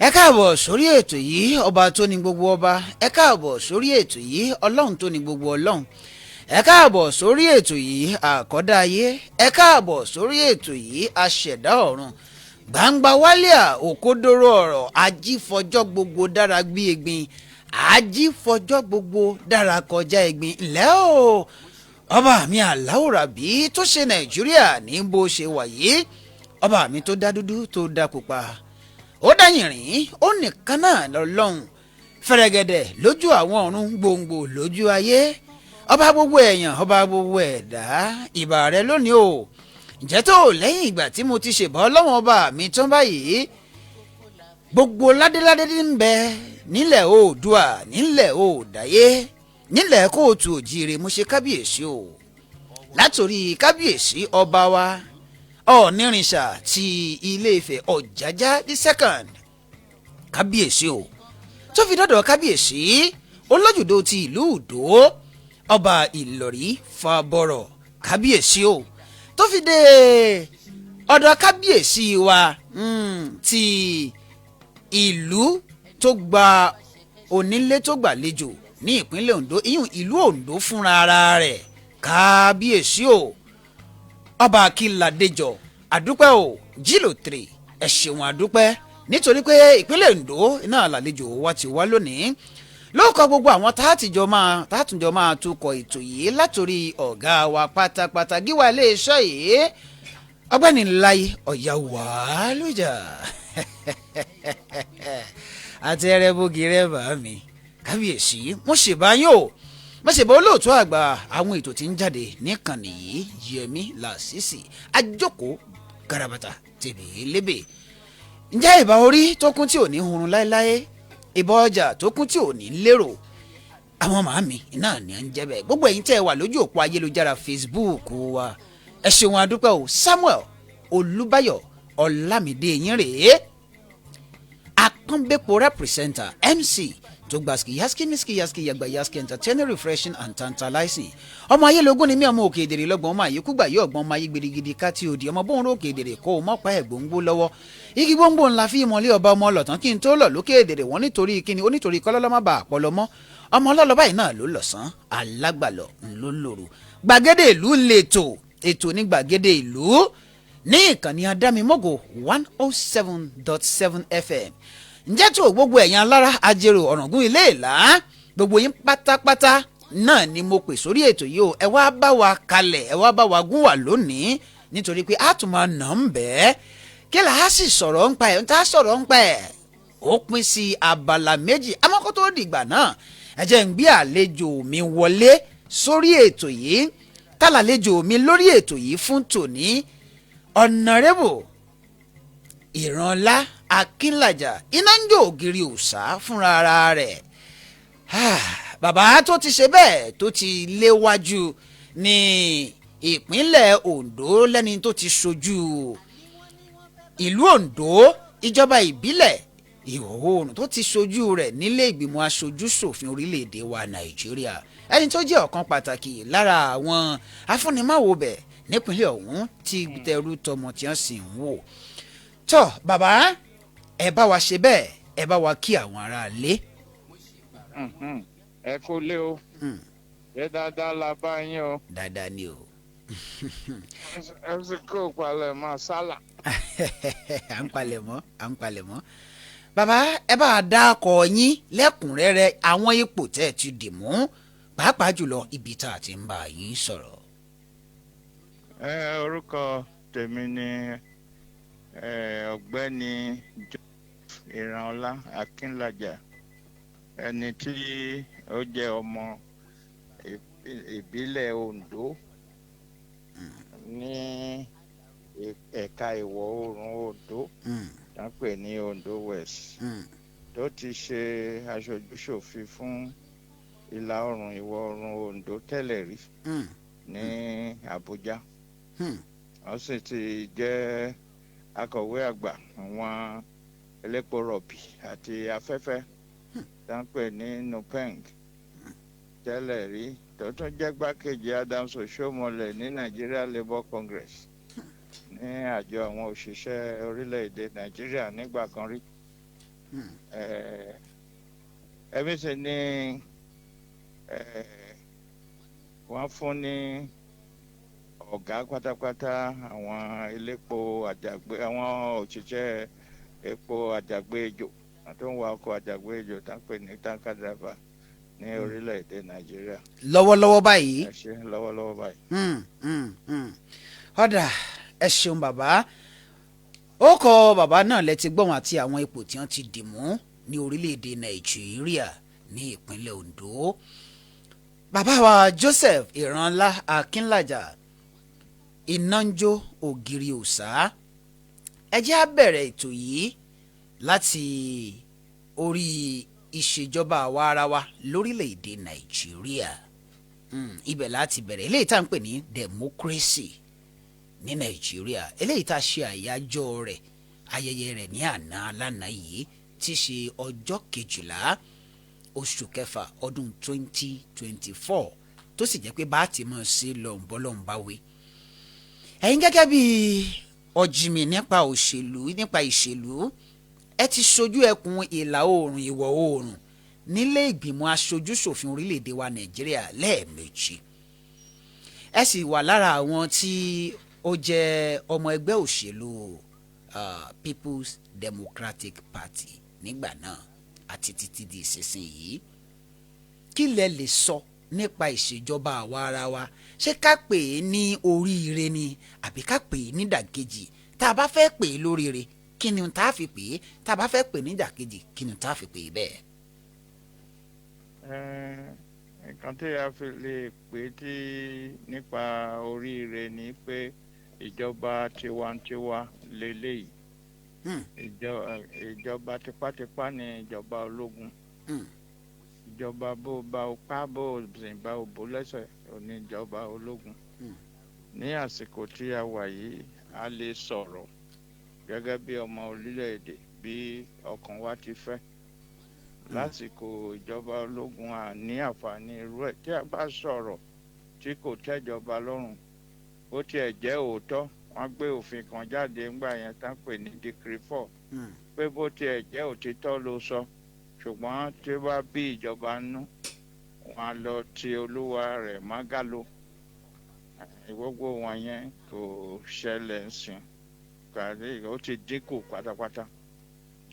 Ẹ káàbọ̀ sórí ètò yìí, ọba tó ní gbogbo ọba. Ẹ káàbọ̀ sórí ètò yìí, ọlọ́run tó ní gbogbo ọlọ́run. Ẹ káàbọ̀ sórí ètò yìí, àkọ́dá ayé. Ẹ káàbọ̀ sórí ètò yìí, aṣẹ̀dá ọ̀run. Gbangba wálíà, òkodoro ọ̀rọ̀, ajífọjọ́ gbogbo dára gbí egbin, ajífọjọ́ gbogbo dára kọjá egbin. Ńlẹ́ o, ọba mi àláwòrán bí tó ṣe Nàìjíríà ní bó ṣe wà yìí, ọba mi tó dá dúdú, tó dá pupa, ó dá yìnrìn, ó nìkan náà lọ́lọ́run. Fẹ̀rẹ̀gẹ̀dẹ̀ lójú àwọn ọ̀run, gbòǹgbò lójú ayé, ọba gbogbo èèyàn, ọba gbogbo ẹ̀dá, ìbà rẹ lónìí o. Ǹjẹ́ tó lẹ́yìn ìgbà tí mo ti ṣèbọ́ ọlọ́wọ́n ọba mi tán báyìí, gbogbo ládéládé tí ń bẹ nílẹ̀ Oòduà, nílẹ̀ Oòdáyé, nílẹ̀ kóòtù òjìire, mo ṣe kábíyèsí o. Látòrí kábíyèsí ọba wa Ọ̀nìrìnsà ti Ilé-Ifẹ̀, Ọ̀jájá the Second, kábíyèsí o, tó fi dọ́dọ̀ kábíyèsí olójúdó ti ìlú Ìdó, Ọba Ìlọ̀rí Fàbọ̀rọ̀, kábíyèsí o, tó fi dé ọ̀dọ̀ kábíyèsí wa ti ìlú tó gba onílé tó gbàlejò ní ìpínlẹ̀ Ondo, ìyún ìlú Ondo fúnra ara rẹ̀, kábíyèsí o, Ọba Akínládéjọ, àdúpẹ́ o. Jìlò tèrè, ẹ ṣeun, àdúpẹ́, nítorí pé ìpínlẹ̀ Ondo náà làlejò wa ti wá lónìí. Lóòkọ gbogbo àwọn tààtìjọ máa tukọ̀ ètò yìí, látòrí ọ̀gá wa pátápátá, gíwá iléeṣẹ́ yìí, Ọgbẹ́ni Láyé Ọ̀yá Wàálùjà àti ẹrẹ́bùgì rẹ̀ bá mi kábíyèsí, mo ṣèbáyé o, mo ṣèbá olóòtú àgbà àwọn ètò tí ń jáde níkànnì yìí, Yẹmí Làṣìṣì àjókòó garabata tèbè lébè. Ǹjẹ́ ìbá orí tó kún tí ò ní hurun láéláé, ìbá ọjà tó kún tí ò ní lérò, àwọn màámi náà ní à ń jẹ́ bẹ́ẹ̀. Gbogbo ẹ̀yin tẹ́ ẹ wà lójú òpó ayélujára Facebook wa, ẹ ṣeun, adúpẹ́ o. Samuel Olúbáyọ̀ Ọlámídé yín rèé, apọ́nbẹ́pọ̀ representer, MC tó gba skiyaski miski yaski yagba yaski, entertaining, refreshing and tantalizing. Ọmọ ayélujára ni mí, ọmọ òkè èdèrè lọ́gbọ̀n, ọmọ àyíkúgbà yóò ọgbọ́n, ọmọ ayé gidigidi ká tí òdì, ọmọ bóun rókè èdèrè kó o mọ́pa ẹ̀ gbòǹgbò lọ́wọ́. Igi gbòǹgbò ńlá fi ìmọ̀lẹ́ ọba, ọmọ ọlọ́tàn kí n tó lọ lókè èdèrè wọ́n. Nítorí kíni ó? Nítorí kọ́lọ́lọ́ má bàa àpọ̀lọ́ mọ́. Ọmọ ọlọ́lọ́ báyìí náà ló lọ̀sán, alágbàlọ̀ ńlọ lòrò. Gbàgede ìlú ń lè tò ètò ní gbàgede ìlú ní ìkànnì Adámimógo 107.7 FM. Ǹjẹ́ tó gbogbo ẹ̀yin alára, ajérò, ọ̀ràngún ilé ìlà, gbogbo yín pátápátá náà ni mo pè sórí ètò yìí o. Ẹ wá bá wa kalẹ̀, ẹ wá bá wa gún wà lónìí, nítorí pé a tún máa nà ń bẹ́ẹ̀. Kí là á sì sọ̀rọ̀ ń pa ẹ̀? Ń tá sọ̀rọ̀ ń pa ẹ̀, ó pín sí abala méjì. Àmọ́ kó tó dìgbà náà, ẹ jẹ́ ń gbé àlejò mi wọlé sórí ètò yìí. Tálàlejò mi lórí ètò yìí fún tòní? Honourable Ìrànlá Akínlàjà, iná ń jó ògiri òòṣà fúnra ara rẹ̀. Bàbá tó ti ṣe bẹ́ẹ̀, tó ti léwájú ní ìpínlẹ̀ Ondo, lẹ́ni tó ti ṣojú ìlú Ondo, ìjọba ìbílẹ̀ ìwọ̀ oòrùn, tó ti ṣojú rẹ̀ nílé ìgbìmọ̀ aṣojú ṣòfin orílẹ̀-èdè wa Nàìjíríà, ẹni tó jẹ́ ọ̀kan pàtàkì lára àwọn afúnimáwòbẹ̀ nípínlẹ̀ ọ̀hún tí tẹrú tọmọ tí wọ́n sì ń wò. Tọ́ bàbá, ẹ bá wa ṣe bẹ́ẹ̀, ẹ bá wa kí àwọn aráalé. Ẹ kú lé o. Ṣé dáadáa la bá yín o? Dáadáa ni o. Ẹ sì kó palẹ̀ mọ́ sálà. À ń palẹ̀ mọ́, à ń palẹ̀ mọ́. Bàbá, ẹ bá a dákọ yín lẹ́kùnrẹ́rẹ́, àwọn ipò tẹ́ ẹ ti dì mú, pàápàá jùlọ ibi tá a ti ń bá yín sọ̀rọ̀. Ẹ orúkọ tèmi ni Ọ̀gbẹ́ni Joseph Ìrànọlá Akínlàjà, ẹni tí ó jẹ́ ọmọ ìbílẹ̀ Ondo ní ẹ̀ka ìwọ̀ oòrùn Ondo, tá ń pè ní Ondo West, tó ti ṣe aṣojúṣòfin fún ìlà oòrùn ìwọ̀ oòrùn Ondo tẹ́lẹ̀ rí ní Àbújá. Wọ́n sì ti jẹ́ akọ̀wé àgbà àwọn elépo rọ̀bì àti afẹ́fẹ́, tá ń pè ní NUPENG tẹ́lẹ̀ rí, tó tún jẹ́ gbákejì Adams Oshiomhole ní Nigeria Labour Congress, ní àjọ àwọn òṣìṣẹ́ orílẹ̀-èdè Nàìjíríà nígbà kan rí. Ẹbí sì ni wọ́n fún ní ọ̀gá pátápátá àwọn elépo àjàgbé, àwọn òṣìṣẹ́ epo àjàgbé ejò tó ń wa ọkọ̀ àjàgbé ejò tá ń pè ní tanker driver ní orílẹ̀-èdè Nàìjíríà. Lọ́wọ́lọ́wọ́ báyìí. Ẹ ṣe, lọ́wọ́lọ́wọ́ báyìí. Ó dáa, ẹ ṣeun bàbá. Ó kọ bàbá náà lẹ ti gbọ́n àti àwọn ipò tí wọ́n ti dì mú ní orílẹ̀-èdè Nàìjíríà ní ìpínlẹ̀ Ondo. Bàbá wa Joseph Ìrànlá Akínlàjà, Ináńjó Ògiri Òsà, ẹ jẹ́ á bẹ̀rẹ̀ ètò yìí láti orí ìṣèjọba àwa ara wa lórílẹ̀-èdè Nàìjíríà. Ibẹ̀ láti bẹ̀rẹ̀, eléyìí tá à ń pè ní democracy ní Nàìjíríà, eléyìí tá a ṣe àyájọ́ rẹ̀, ayẹyẹ rẹ̀ ní àná alánà yìí, tí ṣe ọjọ́ 12 oṣù kẹfà ọdún 2024, tó sì jẹ́ pé bá a ti mọ̀ sí lọ́nbọ́lọ́nbáwé. Ẹ̀yin gẹ́gẹ́ bí ọ̀jìmì nípa òṣèlú, nípa ìṣèlú, ẹ ti ṣojú ẹkùn ìlà oòrùn ìwọ̀ oòrùn nílé ìgbìmọ̀ aṣojú ṣòfin orílẹ̀-èdè wa Nàìjíríà lẹ́ẹ̀mejì. Ẹ sì wà lára àwọn tí ó jẹ́ ọmọ ẹgbẹ́ òṣèlú People's Democratic Party nígbà náà àti títí di ìsinsìnyí. Kí lẹ lè sọ nípa ìṣèjọba àwa ara wa? Ṣé ká pè é ní oríire ni, àbí ká pè é nídàkejì? Tá a bá fẹ́ pè é lóríire, kí ni tá a fi pè é? Tá a bá fẹ́ pè é nídàkejì, kí ni tá a fi pè é bẹ́ẹ̀? Nǹkan tí a fi lè pè tí nípa oríire ni pé ìjọba tiwantiwa lélẹ́yìí. Ìjọba tipátipá ni ìjọba ológun. Ìjọba bó bá o pa, bó o sìn, bá o bó lẹ́sẹ̀ ò ní ìjọba ológun. Ní àsìkò tí a wà yìí, a lè sọ̀rọ̀ gẹ́gẹ́ bí ọmọ orílẹ̀-èdè bí ọkàn wa ti fẹ́. Lásìkò ìjọba ológun, a ní àǹfààní irú ẹ̀. Tí a bá sọ̀rọ̀ tí kò tẹ́jọba lọ́rùn, ó tiẹ̀ jẹ́ òótọ́, wọ́n gbé òfin kan jáde ńgbà yẹn tá ń pè ní decree 4, pé bó tiẹ̀ jẹ́ òtítọ́ ló sọ, ṣùgbọ́n tí ó bá bí ìjọba nú, wọn á lọ ti olúwa rẹ̀ mágàlò. Gbogbo wọn yẹn kò ṣẹlẹ̀ ń sìn kàdé, ó ti dínkù pátápátá.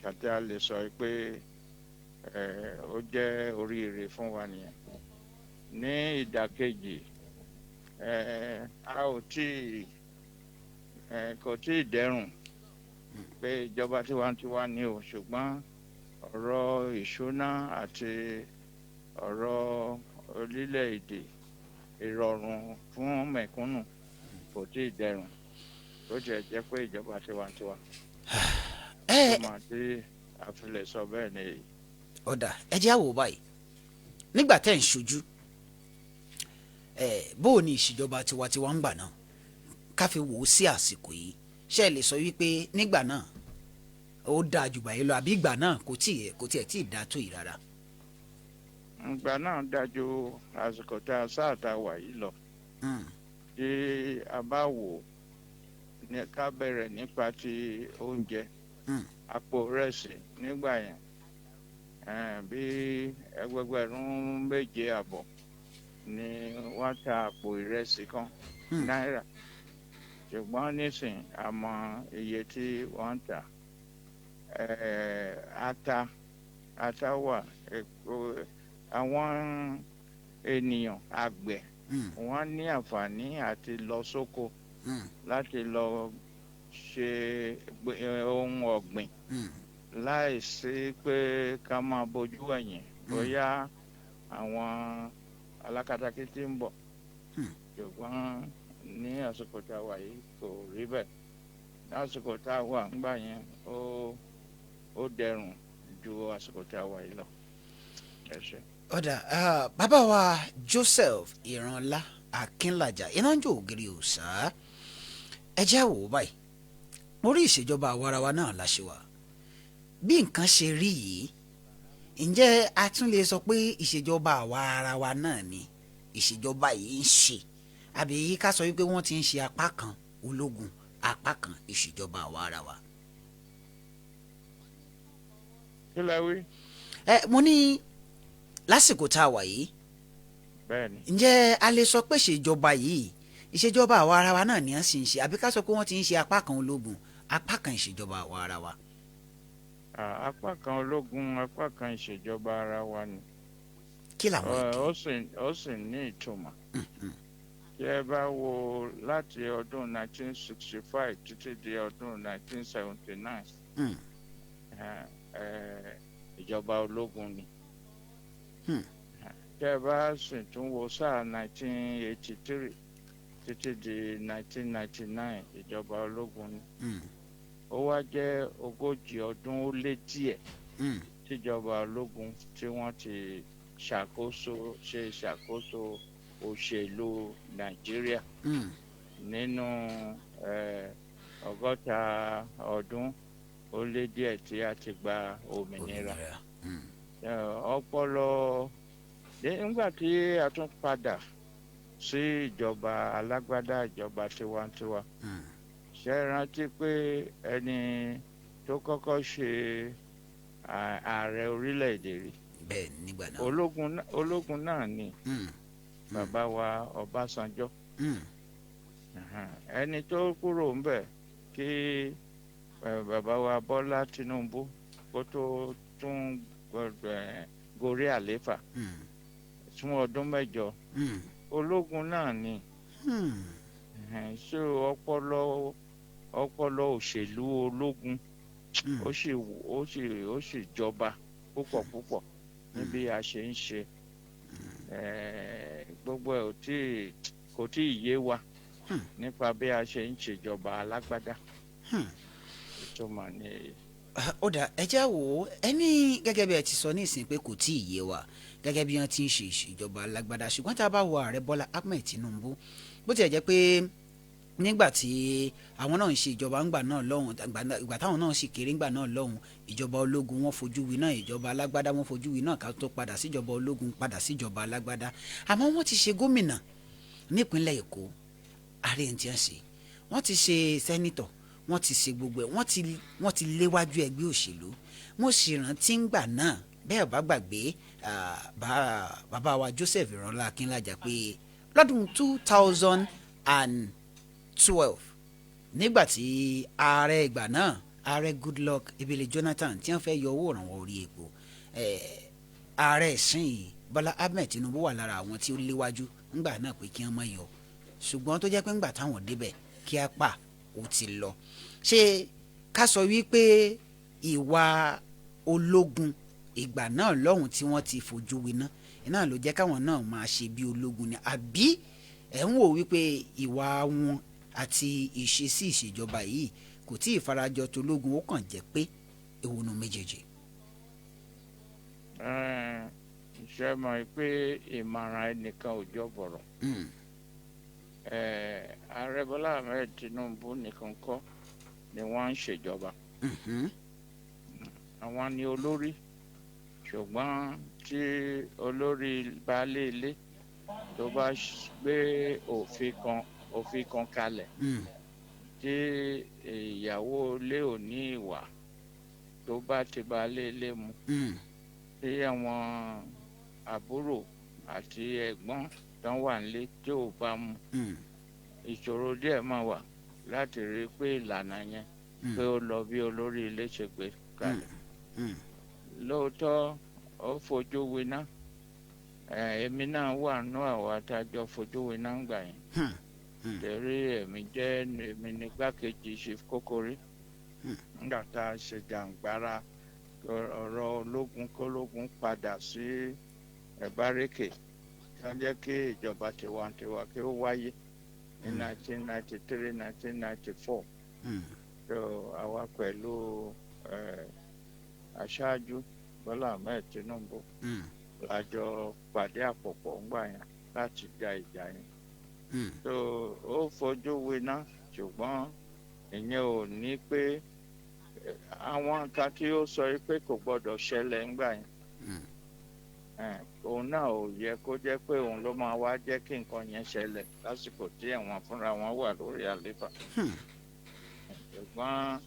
Kàdé a lè sọ pé ó jẹ́ oríire fún wa nìyẹn. Ní ìdàkejì, a ò tí kò tí ì dẹrùn pé ìjọba tiwantiwa ni o, ṣùgbọ́n ọ̀rọ̀ ìṣúná àti ọ̀rọ̀ orílẹ̀-èdè, ìrọ̀rùn fún mẹ̀kúnnù kò tí ì dẹrùn, tó jẹ́ jẹ́ pé ìjọba tiwantiwa. Ẹ tó máa tí a fi lè sọ bẹ́ẹ̀ ni èyí. Ó dáa, ẹ jẹ́ á wò báyìí. Nígbà tẹ́ ń ṣojú ẹ, bó o ní ìṣèjọba tiwantiwa ń gbà náà, ká fi wò ó sí àsìkò yìí, ṣé ẹ lè sọ wípé nígbà náà ó dáa jù báyìí lọ, àbí ìgbà náà kò tiẹ̀ tí ì dáa tó yìí rárá? Ìgbà náà dájú àsìkò tá a sáà tá a wà yìí lọ. Tí a bá wò ó ní ká bẹ̀rẹ̀ nípa ti oúnjẹ, àpò rẹsì nígbà yẹn bí 7,500 ni wọ́n ta àpò ìrẹsì kan náírà, ṣùgbọ́n nísìn a mọ iye tí wọ́n ń tà. Ata wà, epo, àwọn ènìyàn àgbẹ̀ wọ́n ní àǹfààní àti lọ sóko láti lọ ṣe ohun ọ̀gbìn láìsí pé ká máa bójú ẹ̀yìn bóyá àwọn alákatakítí ń bọ̀. Ṣùgbọ́n ní àsìkò tá a wà yìí, kò rí bẹ́ẹ̀. Lásìkò tá a wà ńgbà yẹn, ó dẹrùn ju àsìkò tá a wà yìí lọ. Ẹ ṣé. Ó dáa, bàbá wa Joseph Ìrànlá Akínlàjà, Inájò Ògiri Òsà, ẹ jẹ́ wò ó báyìí. Orí ìṣèjọba àwarawa náà la ṣe wà. Bí nǹkan ṣe rí yìí, ǹjẹ́ a tún lè sọ pé ìṣèjọba àwarawa náà ni ìṣèjọba yìí ń ṣe, àbí ká sọ wípé wọ́n ti ń ṣe apá kan ológun, apá kan ìṣèjọba àwarawa? Kí lẹ wí? Ẹ mo ní lásìkò tá a wà yìí, Bẹ́ẹ̀ni. ǹjẹ́ a lè sọ pé ìṣèjọba yìí, ìṣèjọba àwa ara wa náà ni wọ́n sì ń ṣe, àbí ká sọ pé wọ́n ti ń ṣe apá kan ológun, apá kan ìṣèjọba àwa ara wa? Apá kan ológun, apá kan ìṣèjọba ara wa ni. Kí làwọn ìdí? Ó sì ní ìtumọ̀. Tí ẹ bá wo láti ọdún 1965 títí di ọdún 1979, ìjọba ológun ni. Tí ẹ bá sì tún wo sáà 1983 títí di 1999, ìjọba ológun ni. Ó wá jẹ́ 40 ọdún ó lé díẹ̀ tíjọba ológun tí wọ́n ti ṣàkóso, ṣe ìṣàkóso òṣèlú Nàìjíríà nínú 60 ọdún ó lé díẹ̀ tí a ti gba òmìnira. Òmìnira. Ọpọlọ nígbà tí a tún padà sí ìjọba alágbádá, ìjọba tiwantiwa, ṣe é rántí pé ẹni tó kọ́kọ́ ṣe ààrẹ orílẹ̀-èdè rí, Bẹ́ẹ̀ nígbà náà. Ológun náà ni, bàbá wa Ọbásanjọ́. Ẹni tó kúrò ńbẹ̀ kí bàbá wa Bọ́lá Tinubu kó tó tún gorí àléfà fún ọdún 8, ológun náà ni. So ọpọlọ òṣèlú ológun ó sì jọba púpọ̀ púpọ̀ níbi a ṣe ń ṣe. Gbogbo ẹ̀ kò tí ì yé wa nípa bí a ṣe ń ṣèjọba alágbádá. Ìtumọ̀ ni èyí. Ó dà, ẹ jẹ́ wò ó. Ẹ ní gẹ́gẹ́ bí ẹ ti sọ ní ìsìn pé kò tí ì yé wa gẹ́gẹ́ bí wọ́n ti ń ṣe ìṣèjọba alágbádá, ṣùgbọ́n tá a bá wo ààrẹ Bọ́lá Ahmed Tinubu, bó tiẹ̀ jẹ́ pé nígbà tí àwọn náà ń ṣe ìjọba ńgbà náà lọ́hùn, ìgbà táwọn náà sì kéré ńgbà náà lọ́hùn, ìjọba ológun wọ́n fojú winá, ìjọba alágbádá wọ́n fojú winá, ká tó padà síjọba ológun, padà síjọba alágbádá. Àmọ́ wọ́n ti ṣe gómìnà nípínlẹ̀ Èkó, ààrẹ ń tiẹ̀ ṣe, wọ́n ti ṣe senator, wọ́n ti ṣe gbogbo ẹ̀, wọ́n ti léwájú ẹgbẹ́ òṣèlú. Mo sì rántí ńgbà náà, bẹ́ẹ̀ bá gbàgbé, bàbá wa Joseph Ìrànlá Akínlájà pé lọ́dún 2012, nígbà tí ààrẹ ìgbà náà, ààrẹ Goodluck Ebele Jonathan, tí wọ́n fẹ́ yọ owó ìrànwọ́ orí epo, ààrẹ ìsìn yìí, Bọ́lá Ahmed Tinubu, wà lára àwọn tí ó léwájú ńgbà náà pé kí wọ́n má yọ, ṣùgbọ́n tó jẹ́ pé ńgbà táwọn débẹ̀, kí á pa ó ti lọ. Ṣé ká sọ wípé ìwà ológun ìgbà náà lọ́hùn tí wọ́n ti fojú winá iná ló jẹ́ káwọn náà máa ṣe bí ológun ni, àbí ẹ̀ ń wò wípé ìwà wọn àti ìṣesí ìṣèjọba yìí kò tí ì farajọ tológun, ó kàn jẹ́ pé èwo nu méjèèjì? Ṣe mọ̀ pé ìmọ̀ràn ẹnìkan ò jọ bọ̀rọ̀. Ààrẹ Bọ́lá Ahmed Tinubu nìkan kọ́ ni wọ́n ń ṣèjọba. Àwọn ni olórí, ṣùgbọ́n tí olórí baálé ilé tó bá gbé òfin kan kalẹ̀, tí ìyàwó ilé ò ní ìwà tó bá ti baálé ilé mu, tí àwọn àbúrò àti ẹ̀gbọ́n tán wà nílé tí ò bá mu, ìṣòro díẹ̀ máa wà láti rí i pé ìlànà yẹn pé ó lọ bí olórí ilé ṣe gbé kalẹ̀. Lóòótọ́, ó fojú winá. Èmi náà wà nú àwọn adájọ́ fojú winá ń gbà yẹn, torí èmi jẹ́ èmi ní igbákejì Chief Kókórí nígbà tá a ṣe jàǹgbára ọ̀rọ̀ ológun kólógun padà sí bárẹ́kè, kí wọ́n jẹ́ kí ìjọba tiwantiwa kí ó wáyé ní 1993, 1994. So àwa pẹ̀lú aṣáájú Bọ́lá Ahmed Tinubu la jọ pàdé àpòpọ̀ ńgbà yẹn láti ja ìjà yẹn. So ó fojú winá, ṣùgbọ́n ìyẹn ò ní pé àwọn nǹkan tí ó sọ pé kò gbọdọ̀ ṣẹlẹ̀ ńgbà yẹn, òun náà ò yẹ kó jẹ́ pé òun ló máa wá jẹ́ kí nǹkan yẹn ṣẹlẹ̀ lásìkò tí ẹ̀wọ̀n fúnra wọn wà lórí àlééfà. Ṣùgbọ́n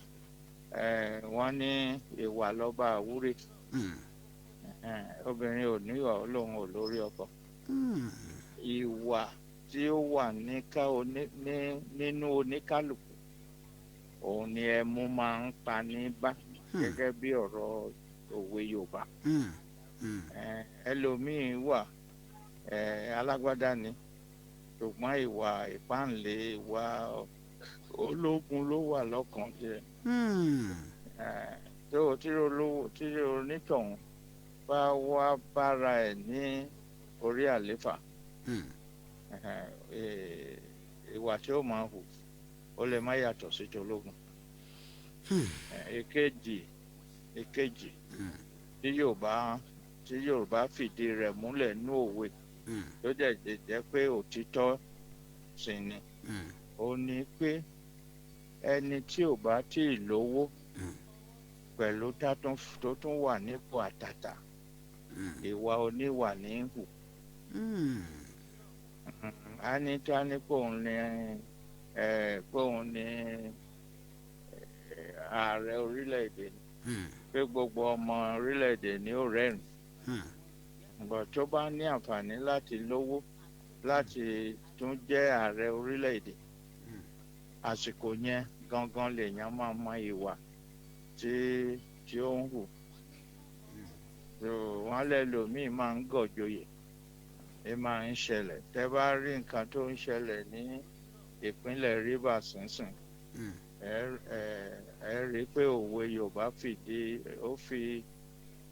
wọ́n ní ìwà lọ́ba àwúrè. Obìnrin ò níwà ó lóun ò lórí ọkọ. Ìwà tí ó wà nínú oníkálukú òun ni ẹmu máa ń pa ní bá, gẹ́gẹ́ bí ọ̀rọ̀ òwe Yorùbá. Ẹlòmíín wà alágbádá ni, ṣùgbọ́n ìwà ìpáǹlé, ìwà ológun ló wà lọ́kàn jẹ. Tó tí olówó tí onítọ̀hún bá wá bára ẹ̀ ní orí àléfà, ìwà tí ó máa hù ó lè má yàtọ̀ sí tológun. Èkejì tí Yorùbá fìdí rẹ̀ múlẹ̀ nú òwe tó dẹ̀ jẹ́ pé òtítọ́ sì ni, ó ní pé ẹni tí ò bá tí ì lówó pẹ̀lú tó tún wà nípò àtàtà, ìwà oníwà ní í hù. A ní tí a ní pé òun ní ààrẹ orílẹ̀-èdè ni, pé gbogbo ọmọ orílẹ̀-èdè ni ó rẹ́rìn. Bọ̀ tó bá ní àǹfààní láti lówó láti tún jẹ́ ààrẹ orílẹ̀-èdè, àsìkò yẹn gangan lèèyàn máa mọ ìwà tí ó ń hù. Wọ́n lẹ́lòmíì máa ń gọ̀jòyè, ẹ máa ń ṣẹlẹ̀. Tẹ́ bá rí nǹkan tó ń ṣẹlẹ̀ ní ìpínlẹ̀ Rivers sínsìn, ẹ rí i pé òwe Yorùbá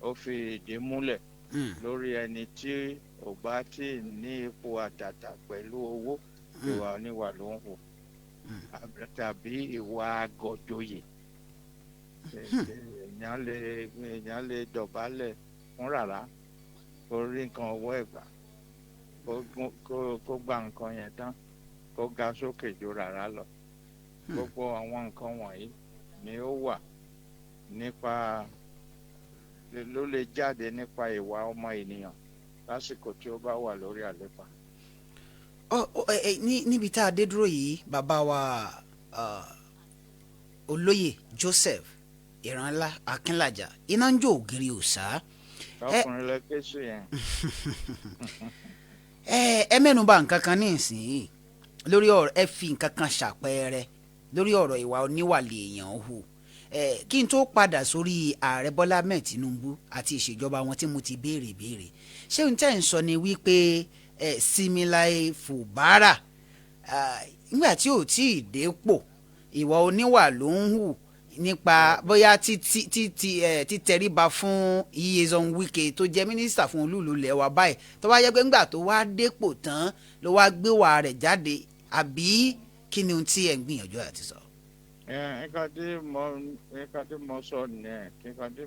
ó fi ìdí múlẹ̀ lórí ẹni tí ò bá tí ní ipò àtàtà pẹ̀lú owó, ìwà oníwà ló ń hù, tàbí ìwà àgọ̀jòyè. Èèyàn lè dọ̀bálẹ̀ fún rárá kó rí nǹkan ọwọ́ ẹ̀gbà, kó gba nǹkan yẹn tán, kó ga sókè ju rárá lọ. Gbogbo àwọn nǹkan wọ̀nyí ni ó wà nípa ló lè jáde nípa ìwà ọmọ ènìyàn lásìkò tí ó bá wà lórí àléfà. Níbi tá a dé dúró yìí, bàbá wa olóyè Joseph Ìrànlá Akínlàjà, iná ń jó ògiri òòṣà. Ọkùnrin lẹ ké sí yẹn. Ẹ mẹ́nubà nǹkan kan ní ìsìn lórí ọ̀rọ̀, ẹ fi nǹkan kan ṣàpẹẹrẹ lórí ọ̀rọ̀ ìwà oníwàlẹ̀ èèyàn hù. Kí n tó padà sórí ààrẹ Bọ́lá Ahmed Tinubu àti ìṣèjọba wọn tí mo ti béèrè, ṣé n tẹ́ ń sọ ni wípé Similaye Fubara nígbà tí ò tí ì dépò, ìwà oníwà ló ń hù nípa bóyá títẹríba fún Nyesom Wike tó jẹ́ mínísítà fún olúùlú ilẹ̀ wa báyìí, tó wá yẹ pé ńgbà tó wá dépò tán ló wá gbé wà rẹ̀ jáde, àbí kí ni ohun tí ẹ̀ ń gbìyànjú àti sọ? Nǹkan tí mo sọ nìyẹn, nǹkan tí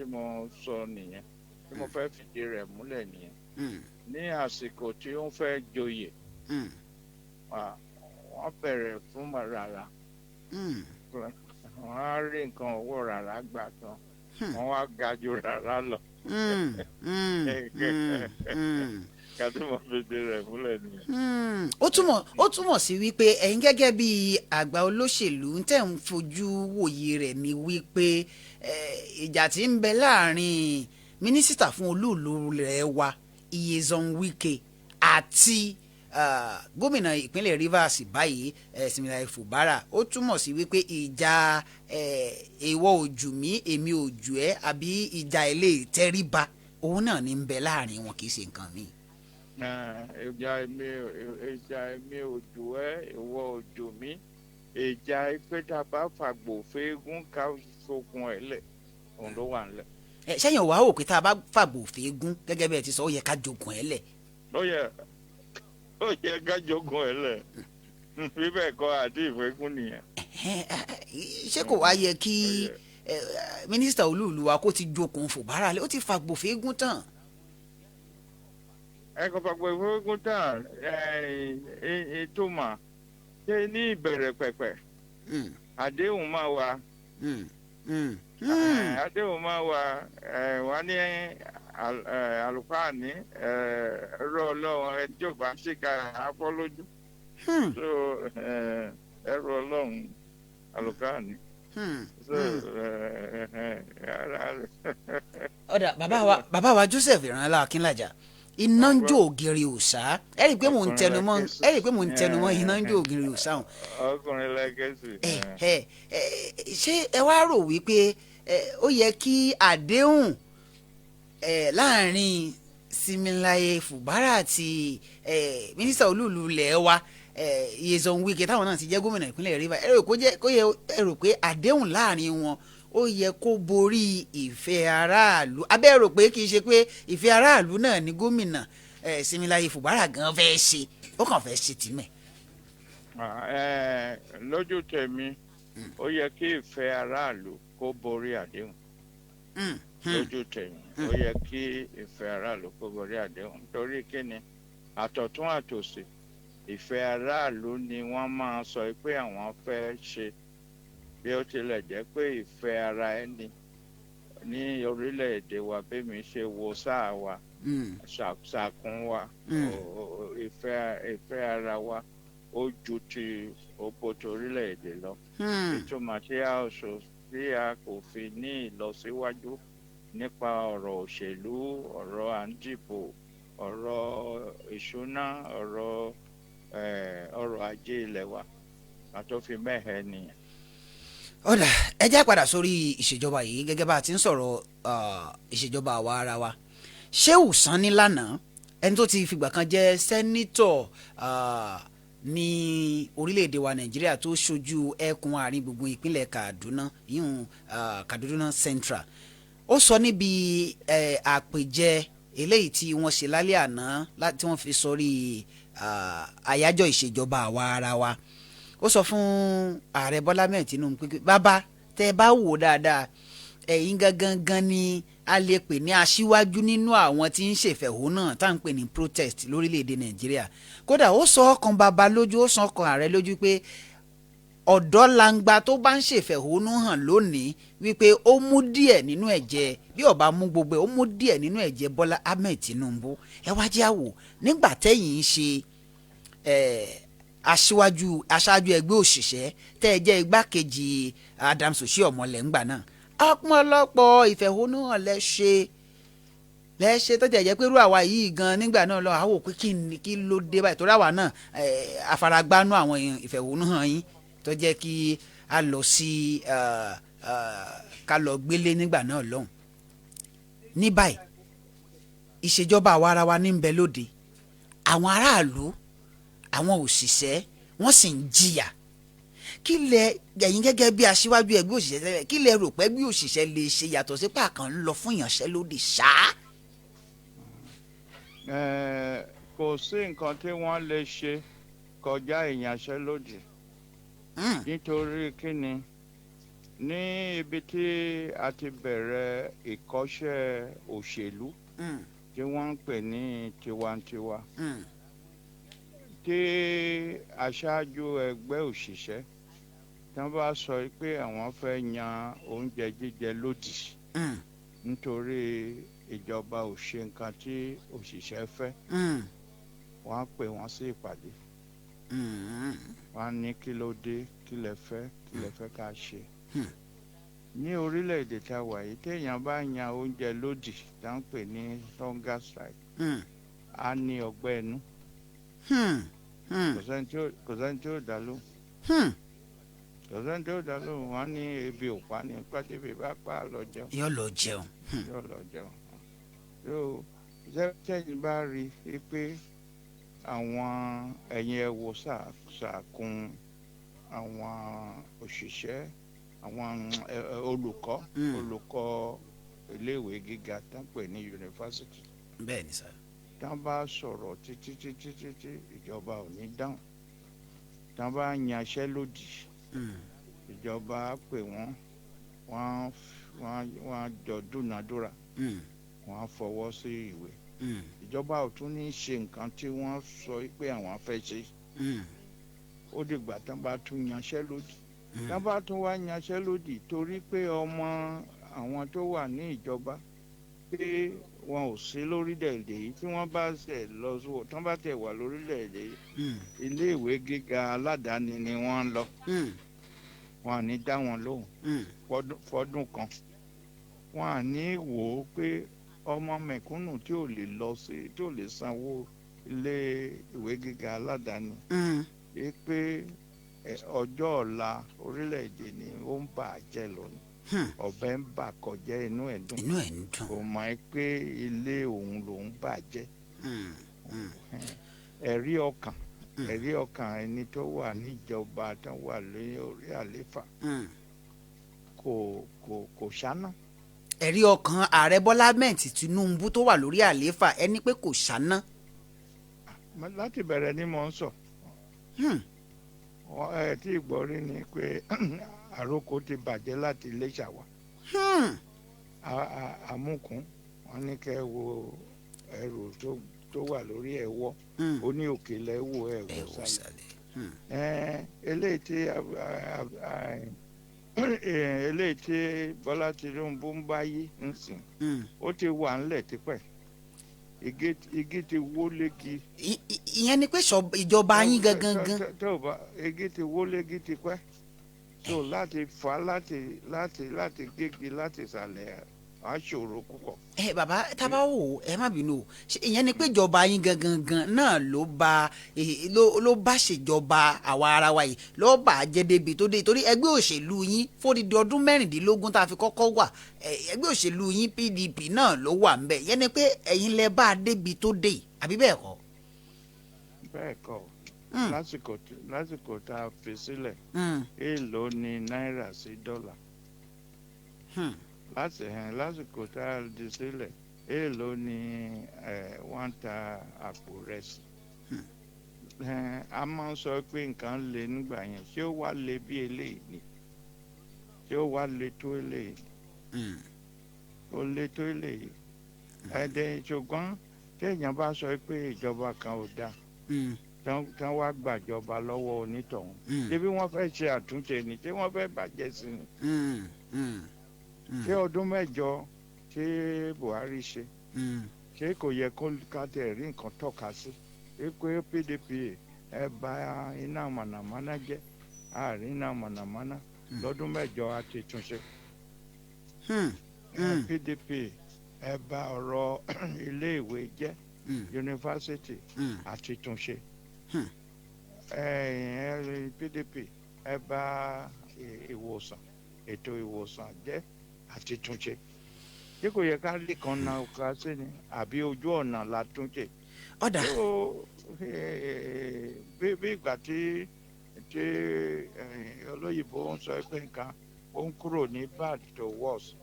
mo sọ nìyẹn, tí mo fẹ́ fìdí rẹ̀ múlẹ̀ nìyẹn. Ní àsìkò tí ó ń fẹ́ joyè, wọ́n bẹ̀rẹ̀ fún rárá, wọ́n á rí nǹkan owó rárá gbà tán, wọ́n wá ga ju rárá lọ. Kàtí mo fìdí rẹ̀ múlẹ̀ nìyẹn. Ó túmọ̀ sí wípé ẹ̀yin gẹ́gẹ́ bí àgbà olóṣèlú ń tẹ̀ ń fojú wòye rẹ̀ ni wípé ìjà tí ń bẹ láàrin mínísítà fún olúùlú rẹ̀ wa Nyesom Wike àti gómìnà ìpínlẹ̀ Rivers báyìí, Similaye Fubara, ó túmọ̀ sí wípé ìjà ìwọ ojú mi èmi ojú ẹ, àbí ìjà ilé ìtẹríba, òun náà ní ń bẹ láàrin wọn, kì í ṣe nǹkan míì. Ìjà èmi ojú ẹ, ìwọ ojú mi, ìjà pé tá a bá fàgbò fẹ́ẹ́gùn ká sókun ẹ̀ lẹ̀, òun ló wà nílẹ̀. Sẹ́yìn wàá wò pé tá a bá fàgbò fẹ́ẹ́gùn gẹ́gẹ́ bí ẹ ti sọ, ó yẹ ká jogun ẹ̀ lẹ̀. Ó yẹ ká jogun ẹ̀ lẹ̀, bí bẹ́ẹ̀ kọ́ àti ìfẹ́gùn nìyẹn. Ṣé kò wá yẹ kí mínísítà olúùlú wa kó ti jogun Fubara lẹ̀, ó ti fàgbò fẹ́ẹ́gùn tán? Ẹ kò fàgbò fẹ́ẹ́gùn tán, ìtumọ̀ ṣé ní ìbẹ̀rẹ̀ pẹ̀pẹ̀ àdéhùn máa wà. Àdéhùn máa wà, wọ́n ní àlùfáà ní ẹ̀rọ ọlọ́run ẹjọ́ bá ṣìkà afọ́lójú. So ẹ̀rọ ọlọ́run àlùfáà ní. So Ọ̀dà, bàbá wa Joseph Ìrànlá Akínlàjà, iná ń jó ògiri òòṣà. Ẹ rí i pé mò ń tẹnu mọ́, ẹ rí i pé mò ń tẹnu mọ́ iná ń jó ògiri òòṣà hàn. Ọkùnrin lẹ́gẹ̀ẹ́sì. Ẹ ẹ ẹ, ṣé ẹ wá rò wípé ó yẹ kí àdéhùn láàrin Similaye Fubara àti mínísítà olúùlú ilẹ̀ wa, Nyesom Wike, táwọn náà ti jẹ́ gómìnà ìpínlẹ̀ Rivers, ẹ rò kó jẹ́ kó yẹ, ẹ rò pé àdéhùn láàrin wọn ó yẹ kó borí ìfẹ́ aráàlú, abẹ́ ẹ rò pé kì í ṣe pé ìfẹ́ aráàlú náà ni gómìnà Similaye Fubara gan fẹ́ ṣe, ó kàn fẹ́ ṣe tìmẹ̀? Lójú tèmi, ó yẹ kí ìfẹ́ aráàlú kó borí àdéhùn. Lójú tèmi, ó yẹ kí ìfẹ́ aráàlú kó borí àdéhùn. Torí kí ni? Àtọ̀tún àtòsì, ìfẹ́ aráàlú ni wọ́n máa sọ pé àwọn fẹ́ ṣe, bí ó tilẹ̀ jẹ́ pé ìfẹ́ ara ẹni ní orílẹ̀-èdè wa, bẹ́mi ṣe wo sáà wa, ṣàkún wa, ìfẹ́ ara wa ó ju ti òpó torílẹ̀-èdè lọ. Ìtumọ̀ tí a sọ tí a kò fi ní ìlọsíwájú nípa ọ̀rọ̀ òṣèlú, ọ̀rọ̀ à ń dìbò, ọ̀rọ̀ ìṣúná, ọ̀rọ̀ ọrọ̀ ajé ilẹ̀ wa àtó fi mẹ́hẹ̀ nìyẹn. Ọ̀dà, ẹ já padà sórí ìṣèjọba yìí. Gẹ́gẹ́ bá a ti ń sọ̀rọ̀ ìṣèjọba àwa ara wa, Shehu Sani lánàá, ẹni tó ti fìgbà kan jẹ́ senator ní orílẹ̀-èdè wa Nàìjíríà, tó ṣojú ẹkùn àárín gbùngbùn ìpínlẹ̀ Kaduna, ìyún Kaduna Central, ó sọ níbi àpèjẹ eléyìí tí wọ́n ṣe lálẹ́ àná tí wọ́n fi sọrí àyájọ́ ìṣèjọba àwa ara wa, ó sọ fún ààrẹ Bọ́lá mẹ́rin Tinubu pé, bàbá, tẹ́ ẹ bá wò dáadáa, ẹ̀yin gangan gan ni a lè pè ní aṣíwájú nínú àwọn tí ń ṣèfẹ̀hónà tá à ń pè ní protest lórílẹ̀‐èdè Nàìjíríà. Kódà, ó sọ ọkàn bàbá lójú, ó sọ ọkàn ààrẹ lójú pé ọ̀dọ́ langba tó bá ń ṣèfẹ̀hónú hàn lónìí, wípé ó mú díẹ̀ nínú ẹ̀jẹ̀, bí ó bá mú gbogbo ẹ̀, ó mú díẹ̀ nínú ẹ̀jẹ̀ Bọ́lá Ahmed Tinubu. Ẹ wá jẹ́ àwò nígbà tẹ́yìn ń ṣe aṣíwájú, aṣáájú ẹgbẹ́ òṣìṣẹ́, tẹ́ ẹ jẹ́ igbákejì Adams Oshiomhole ńgbà náà, ọ̀pọ̀lọpọ̀ ìfẹ̀hónúhàn lẹ ṣe lẹ ṣe, tó jẹ́ pé irú àwa yìí gan nígbà náà lọ àwò pé kí ni, kí ló dé báyìí, torí àwa náà afaragbánú àwọn ìfẹ̀hónúhàn yín tó jẹ́ kí a lọ sí ká lọ gbélé nígbà náà lọ́hùn. Ní báyìí, ìṣèjọba àwa ara wa ní ń bẹ lóde, àwọn aráàlú, àwọn òṣìṣẹ́, wọ́n sì ń jìyà. Kí lẹ ẹ̀yin gẹ́gẹ́ bí aṣíwájú ẹgbẹ́ òṣìṣẹ́ tẹ́lẹ̀, kí lẹ rò pé bí òṣìṣẹ́ lè ṣe yàtọ̀ sí pàkàn ń lọ fún ìyanṣẹ́lódì ṣáá? Kò sí nǹkan tí wọ́n lè ṣe kọjá ìyanṣẹ́lódì. Nítorí kíni? Ní ibi tí a ti bẹ̀rẹ̀ ìkọ́ṣẹ́ òṣèlú tí wọ́n ń pè ní tiwantiwa, tí aṣáájú ẹgbẹ́ òṣìṣẹ́ tí wọ́n bá sọ pé àwọn fẹ́ yan oúnjẹ jíjẹ lódì nítorí ìjọba ò ṣe nǹkan tí òṣìṣẹ́ fẹ́, wọ́n á pè wọ́n sí ìpàdé. Wọ́n á ní, "Kí ló dé? Kí lẹ fẹ́? Kí lẹ fẹ́ ká ṣe?" Ní orílẹ̀-èdè tá a wà yìí, téèyàn bá yan oúnjẹ lódì tá à ń pè ní hunger strike, á ní ọgbẹ́ inú. Kò sẹ́ni tí ó dá lóhùn. Kò sẹ́ni tí ó dá lóhùn. Wọ́n á ní ebi ò pa ní pátébì bá pa á lọ jẹun. Yóò lọ jẹun. Yóò lọ jẹun. Yóò tẹ́yìn bá rí i pé àwọn ẹ̀yin ẹ wo sàkún àwọn òṣìṣẹ́, àwọn olùkọ́, olùkọ́ iléèwé gíga tó ń pè ní yunifásitì, Bẹ́ẹ̀ ni sir. tí wọ́n bá sọ̀rọ̀ títí títí títí, ìjọba ò ní dáhùn. Tí wọ́n bá yanṣẹ́ lódì, ìjọba á pè wọ́n, wọ́n á jọ dúnadúrà, wọ́n á fọwọ́ sí ìwé. Ìjọba ò tún ní ṣe nǹkan tí wọ́n sọ pé àwọn fẹ́ ṣe. Ó dìgbà tán bá tún yanṣẹ́ lódì. Tán bá tún wá yanṣẹ́ lódì, torí pé ọmọ àwọn tó wà ní ìjọba pé wọn ò sí lórílẹ̀‐èdè yìí, tí wọ́n bá ṣẹ̀ lọ tán bá tẹ̀ wà lórílẹ̀‐èdè yìí, iléèwé gíga aládàáni ni wọ́n ń lọ. Wọn à ní dá wọn lóhùn fọdún kan. Wọn à ní wò ó pé ọmọ mẹ̀kúnnù tí ò lè lọ sí, tí ò lè sanwó ilé ìwé gíga aládàáni, pé ọjọ́ ọ̀la orílẹ̀-èdè ni ó ń bà jẹ́ lónìí. Ọ̀bẹ ń bà kọjá, inú ẹ̀ dùn. Inú ẹ̀ ń dùn. Kò mọ̀ pé ilé òun lòún bàjẹ́. Ẹ̀rí ọkàn, ẹ̀rí ọkàn ẹni tó wà níjọba, tó wà lórí àléfà, kò ṣáná. Ẹ̀rí ọkàn Ààrẹ Bọ́lá Ahmed Tinubu tó wà lórí àlééfà, ẹni pé kò ṣáná. Láti bẹ̀rẹ̀ ni mò ń sọ. Ẹ tí gbọ́ rí ni pé àròkọ ti bàjẹ́ láti Iléṣà wá. Àmúkún wọn ní kẹ́ wo ẹrù tó wà lórí ẹ̀ wọ́. Ó ní òkè lẹ́wọ̀ ẹ̀ wò sálẹ̀. Eléyìí tí Bọ́lá Tinubu ń bá yí nsìn, ó ti wà ńlẹ̀ tipẹ́, igi ti wó légi. Ìyẹn ni pé ìjọba yín gangan gan. Tó bá igi ti wó légi tipẹ́, so láti fà láti láti láti gégi láti ìsàlẹ̀ á ṣòro púpọ̀. Ẹ bàbá, tábà wò, ẹ má bínú o, ìyẹn ni pé ìjọba yín gangan gan náà ló bá ṣèjọba àwa ara wa yìí ló bà á jẹ́ débi tó dé, torí ẹgbẹ́ òṣèlú yín fódìdí ọdún 16 tá a fi kọ́kọ́ wà, ẹgbẹ́ òṣèlú yín PDP náà ló wà ńbẹ̀. Ìyẹn ni pé ẹ̀yin lẹ bá a débi tó dé, àbí bẹ́ẹ̀ kọ́? Bẹ́ẹ̀ kọ́. Lásìkò tá a fi sílẹ̀, èèló ni náírà sí dọ́là? Láti hàn lásìkò tá a di sílẹ̀, èèló ni wọ́n ń ta àpò rẹsì? A máa ń sọ pé nǹkan le nígbà yẹn. Ṣé ó wá le bí eléyìí ni? Ṣé ó wá le tó eléyìí? Ó le tó eléyìí ẹ̀ẹ́dẹ̀. Ṣùgbọ́n téèyàn bá sọ pé ìjọba kan ò dáa, tán wá gbàjọba lọ́wọ́ onítọ̀hún, ṣé bí wọ́n fẹ́ ṣe àtúnṣe ni? Ṣé wọ́n fẹ́ bàjẹ́ sí ni? Ṣé ọdún 8 tí Buhari ṣe, ṣé kò yẹ kó ká tẹ̀ rí nǹkan tọ́ka sí pé PDP ẹ bà iná mànàmáná jẹ́, àárín iná mànàmáná lọ́dún 8 á ti túnṣe? PDP ẹ bà ọ̀rọ̀ iléèwé jẹ́, yunifásitì, àti túnṣe. PDP ẹ bà ìwòsàn, ètò ìwòsàn jẹ́, àti túnṣe. Ṣé kò yẹ ká lè kan náà ká sí ni, àbí ojú ọ̀nà la túnṣe? Ọ̀dà. So, bí ìgbà tí olóyìnbó ń sọ pé nǹkan ó ń kúrò ní bad to worse.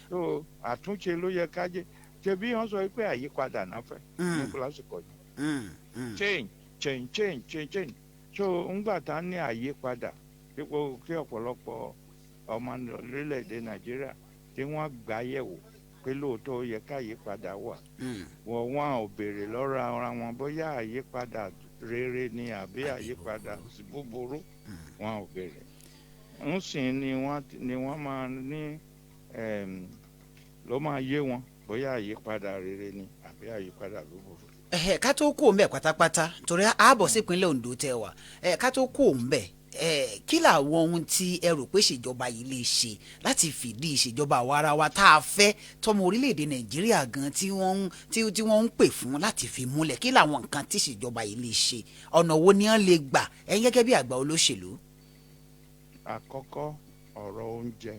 So àtúnṣe ló yẹ ká jẹ́. Ṣe bí wọ́n sọ pé àyípadà náà fẹ́ ní lásìkò yìí, change, change, change, change, change. So ńgbà tá a ní àyípadà dípò kí ọ̀pọ̀lọpọ̀ ọmọ orílẹ̀-èdè Nàìjíríà tí wọ́n gbà yẹ̀wò pé lóòótọ́ ó yẹ ká àyípadà wà, wọ́n ò béèrè lọ́rọ̀ ara wọn bóyá àyípadà rere ni àbí àyípadà búburú. Wọn ò béèrè. Ńsìn ni wọ́n máa ní ló máa yé wọn bóyá àyípadà rere ni àbí àyípadà búburú. Ẹ̀hẹ̀, ká tó kú òun bẹ̀ pátápátá, torí ààbọ̀ sípínlẹ̀ Ondo tẹ wà, ẹ̀ ká tó kú òun bẹ̀, ẹ̀ kí làwọn ohun tí ẹ rò pé ìṣèjọba yìí lè ṣe láti fìdí ìṣèjọba àwa ara wa tá a fẹ́, tọmọ orílẹ̀-èdè Nàìjíríà gan tí wọ́n ń pè fún, láti fi múlẹ̀? Kí làwọn nǹkan tí ìṣèjọba yìí lè ṣe? Ọ̀nà wo ni wọ́n lè gbà, ẹ̀yin gẹ́gẹ́ bí àgbà olóṣèlú? Àkọ́kọ́, ọ̀rọ̀ oúnjẹ.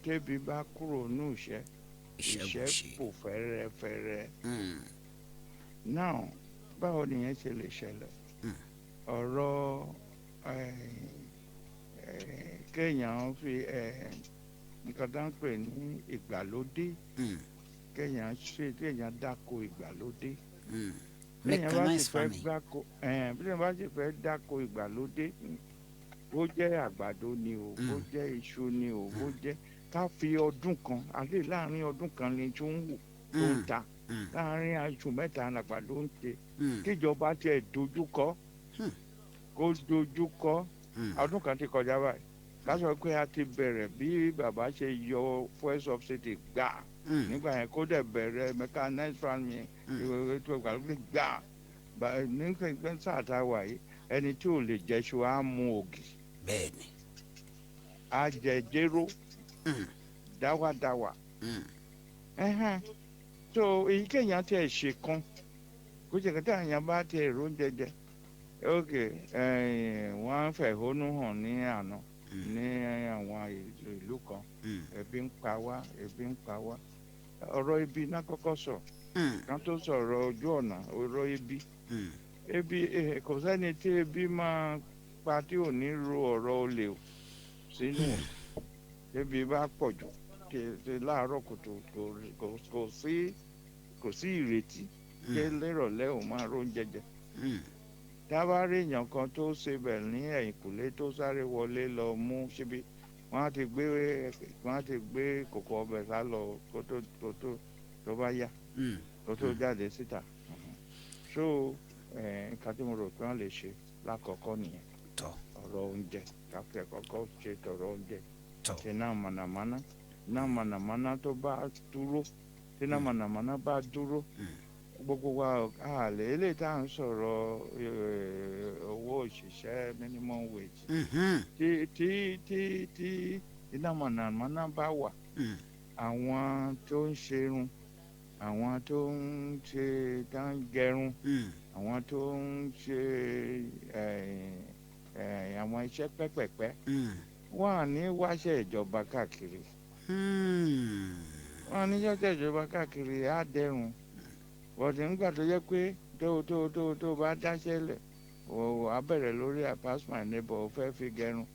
Tébi bá kúrò ní ìṣẹ́, ìṣẹ́ ìṣẹ́ bò fẹ́rẹ́fẹ́rẹ́. Now, báwo nìyẹn ṣe lè ṣẹlẹ̀? Ọ̀rọ̀ kéèyàn fi nǹkan tá ń pè ní ìgbàlódé, kéèyàn ṣe, kéèyàn dáko ìgbàlódé. Béèyàn bá sì mechanized fẹ́ farming. dáko, béèyàn bá sì fẹ́ dáko ìgbàlódé, bó jẹ́ àgbàdo ni o, bó jẹ́ iṣu ni o, bó jẹ́ ká fi ọdún kan àti láàrin ọdún kan ni tó ń wù, tó ń ta, láàrin oṣù 3 làgbàdo ń ṣe. Kíjọba tiẹ̀ dojú kọ, kó dojú kọ. Ọdún kan ti kọjá báyìí. Ká sọ pé a ti bẹ̀rẹ̀ bí bàbá ṣe yọ fuel subsidy gbà nígbà yẹn, kó dẹ̀ bẹ̀rẹ̀ mechanized farming, ètò ìgbàlódé gbà nígbà sáà tá a wà yìí. Ẹni tí ò lè jẹṣu á mu ògì, Bẹ́ẹ̀ ni. á jẹ jéró, dáwàdáwà. Ẹhẹ́n. So èyí kéèyàn tiẹ̀ ṣe kan kó jẹ́ kí táyà bá tiẹ̀ róúnjẹ jẹ. Ok, wọ́n fẹ̀hónú hàn ní àná ní àwọn ìlú kan. Ebi ń pa wá, ebi ń pa wá. Ọ̀rọ̀ ibi náà kọ́kọ́ sọ kan tó sọ̀rọ̀ ojú ọ̀nà, ọ̀rọ̀ ibi. Ebi, kò sẹ́ni tí ebi máa pa tí ò ní ro ọ̀rọ̀ olè o sínú o. Ebi bá pọ̀ jù tí láàárọ̀ kùtù, kò sí ìrètí pé lérọ̀lẹ́ ò máa róúnjẹ jẹ. Tá a bá rí èèyàn kan tó ṣebẹ̀ ní ẹ̀yìnkùlé tó sáré wọlé lọ mú síbi, wọ́n á ti gbé kòkò ọbẹ̀ sá lọ kó tó bá yá, kó tó jáde síta. So nǹkan tí mo rò pé wọ́n lè ṣe lákọ̀ọ́kọ́ nìyẹn. Ọ̀rọ̀ oúnjẹ, káfíẹ̀ kọ́kọ́ ṣe tọ̀rọ̀ oúnjẹ. Tí iná mànàmáná tó bá dúró, tí iná mànàmáná bá dúró, gbogbo wa a lè eléyìí tá à ń sọ̀rọ̀ owó òṣìṣẹ́, minimum wage. Tí iná mànàmáná bá wà, àwọn tó ń ṣerun, àwọn tó ń ṣe tó ń gẹrun, àwọn tó ń ṣe àwọn iṣẹ́ pẹ́pẹ̀pẹ́, wọ́n á ní wáṣẹ́ ìjọba káàkiri. Wọ́n á ní wáṣẹ́ ìjọba káàkiri, á dẹrùn. Bọ̀dé ńgbà tó yẹ pé tó bá dáṣẹ́ lẹ̀, wà á bẹ̀rẹ̀ lórí I pass my neighbor, ó fẹ́ fi gẹrun,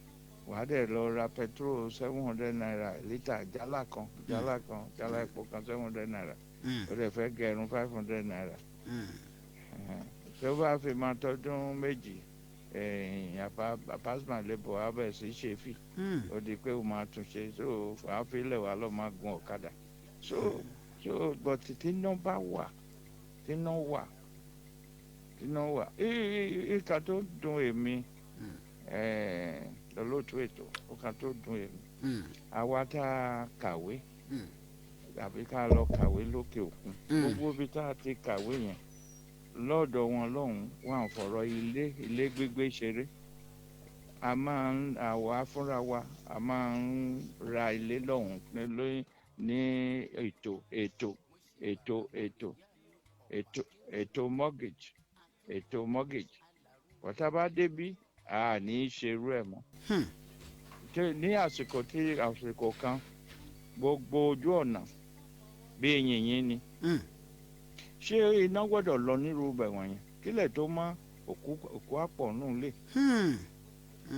wà á dẹ̀ lọ ra petrol ₦700 lítà, jálá kan, jálá kan, jálá epo kan, ₦700. Ó dẹ̀ fẹ́ gẹrun, ₦500. Tó bá fi máa tọdún 2, I pass my neighbor á bẹ̀rẹ̀ sí ṣe fì. Ó di pé ó máa tún ṣe, so wàá fi ilẹ̀ wà lọ́ máa gun ọ̀kadà. So but tí iná bá wà, tí iná wà, tí iná wà, ìka tó dùn èmi, lọ́lọ́tún ètò, ìka tó dùn èmi, àwa tá a kàwé àbí ká lọ kàwé lókè òkun, gbogbo ibi tá a ti kàwé yẹn, lọ́dọ̀ wọn lọ́hùn, wọn à fọ̀rọ̀ ilé gbígbé ṣeré. A máa ń, àwa fúnra wa, a máa ń ra ilé lọ́hùn ní ètò mortgage, ètò mortgage. Bọ́tá bá débí, a ní í ṣerú ẹ̀ mọ́. Ní àsìkò kan, gbogbo ojú ọ̀nà bí yìnyín ni. Ṣé iná gbọ́dọ̀ lọ nírú ibẹ̀ wọ̀nyẹn kílẹ̀ tó mọ́? Òkú àpọ̀ nù lé,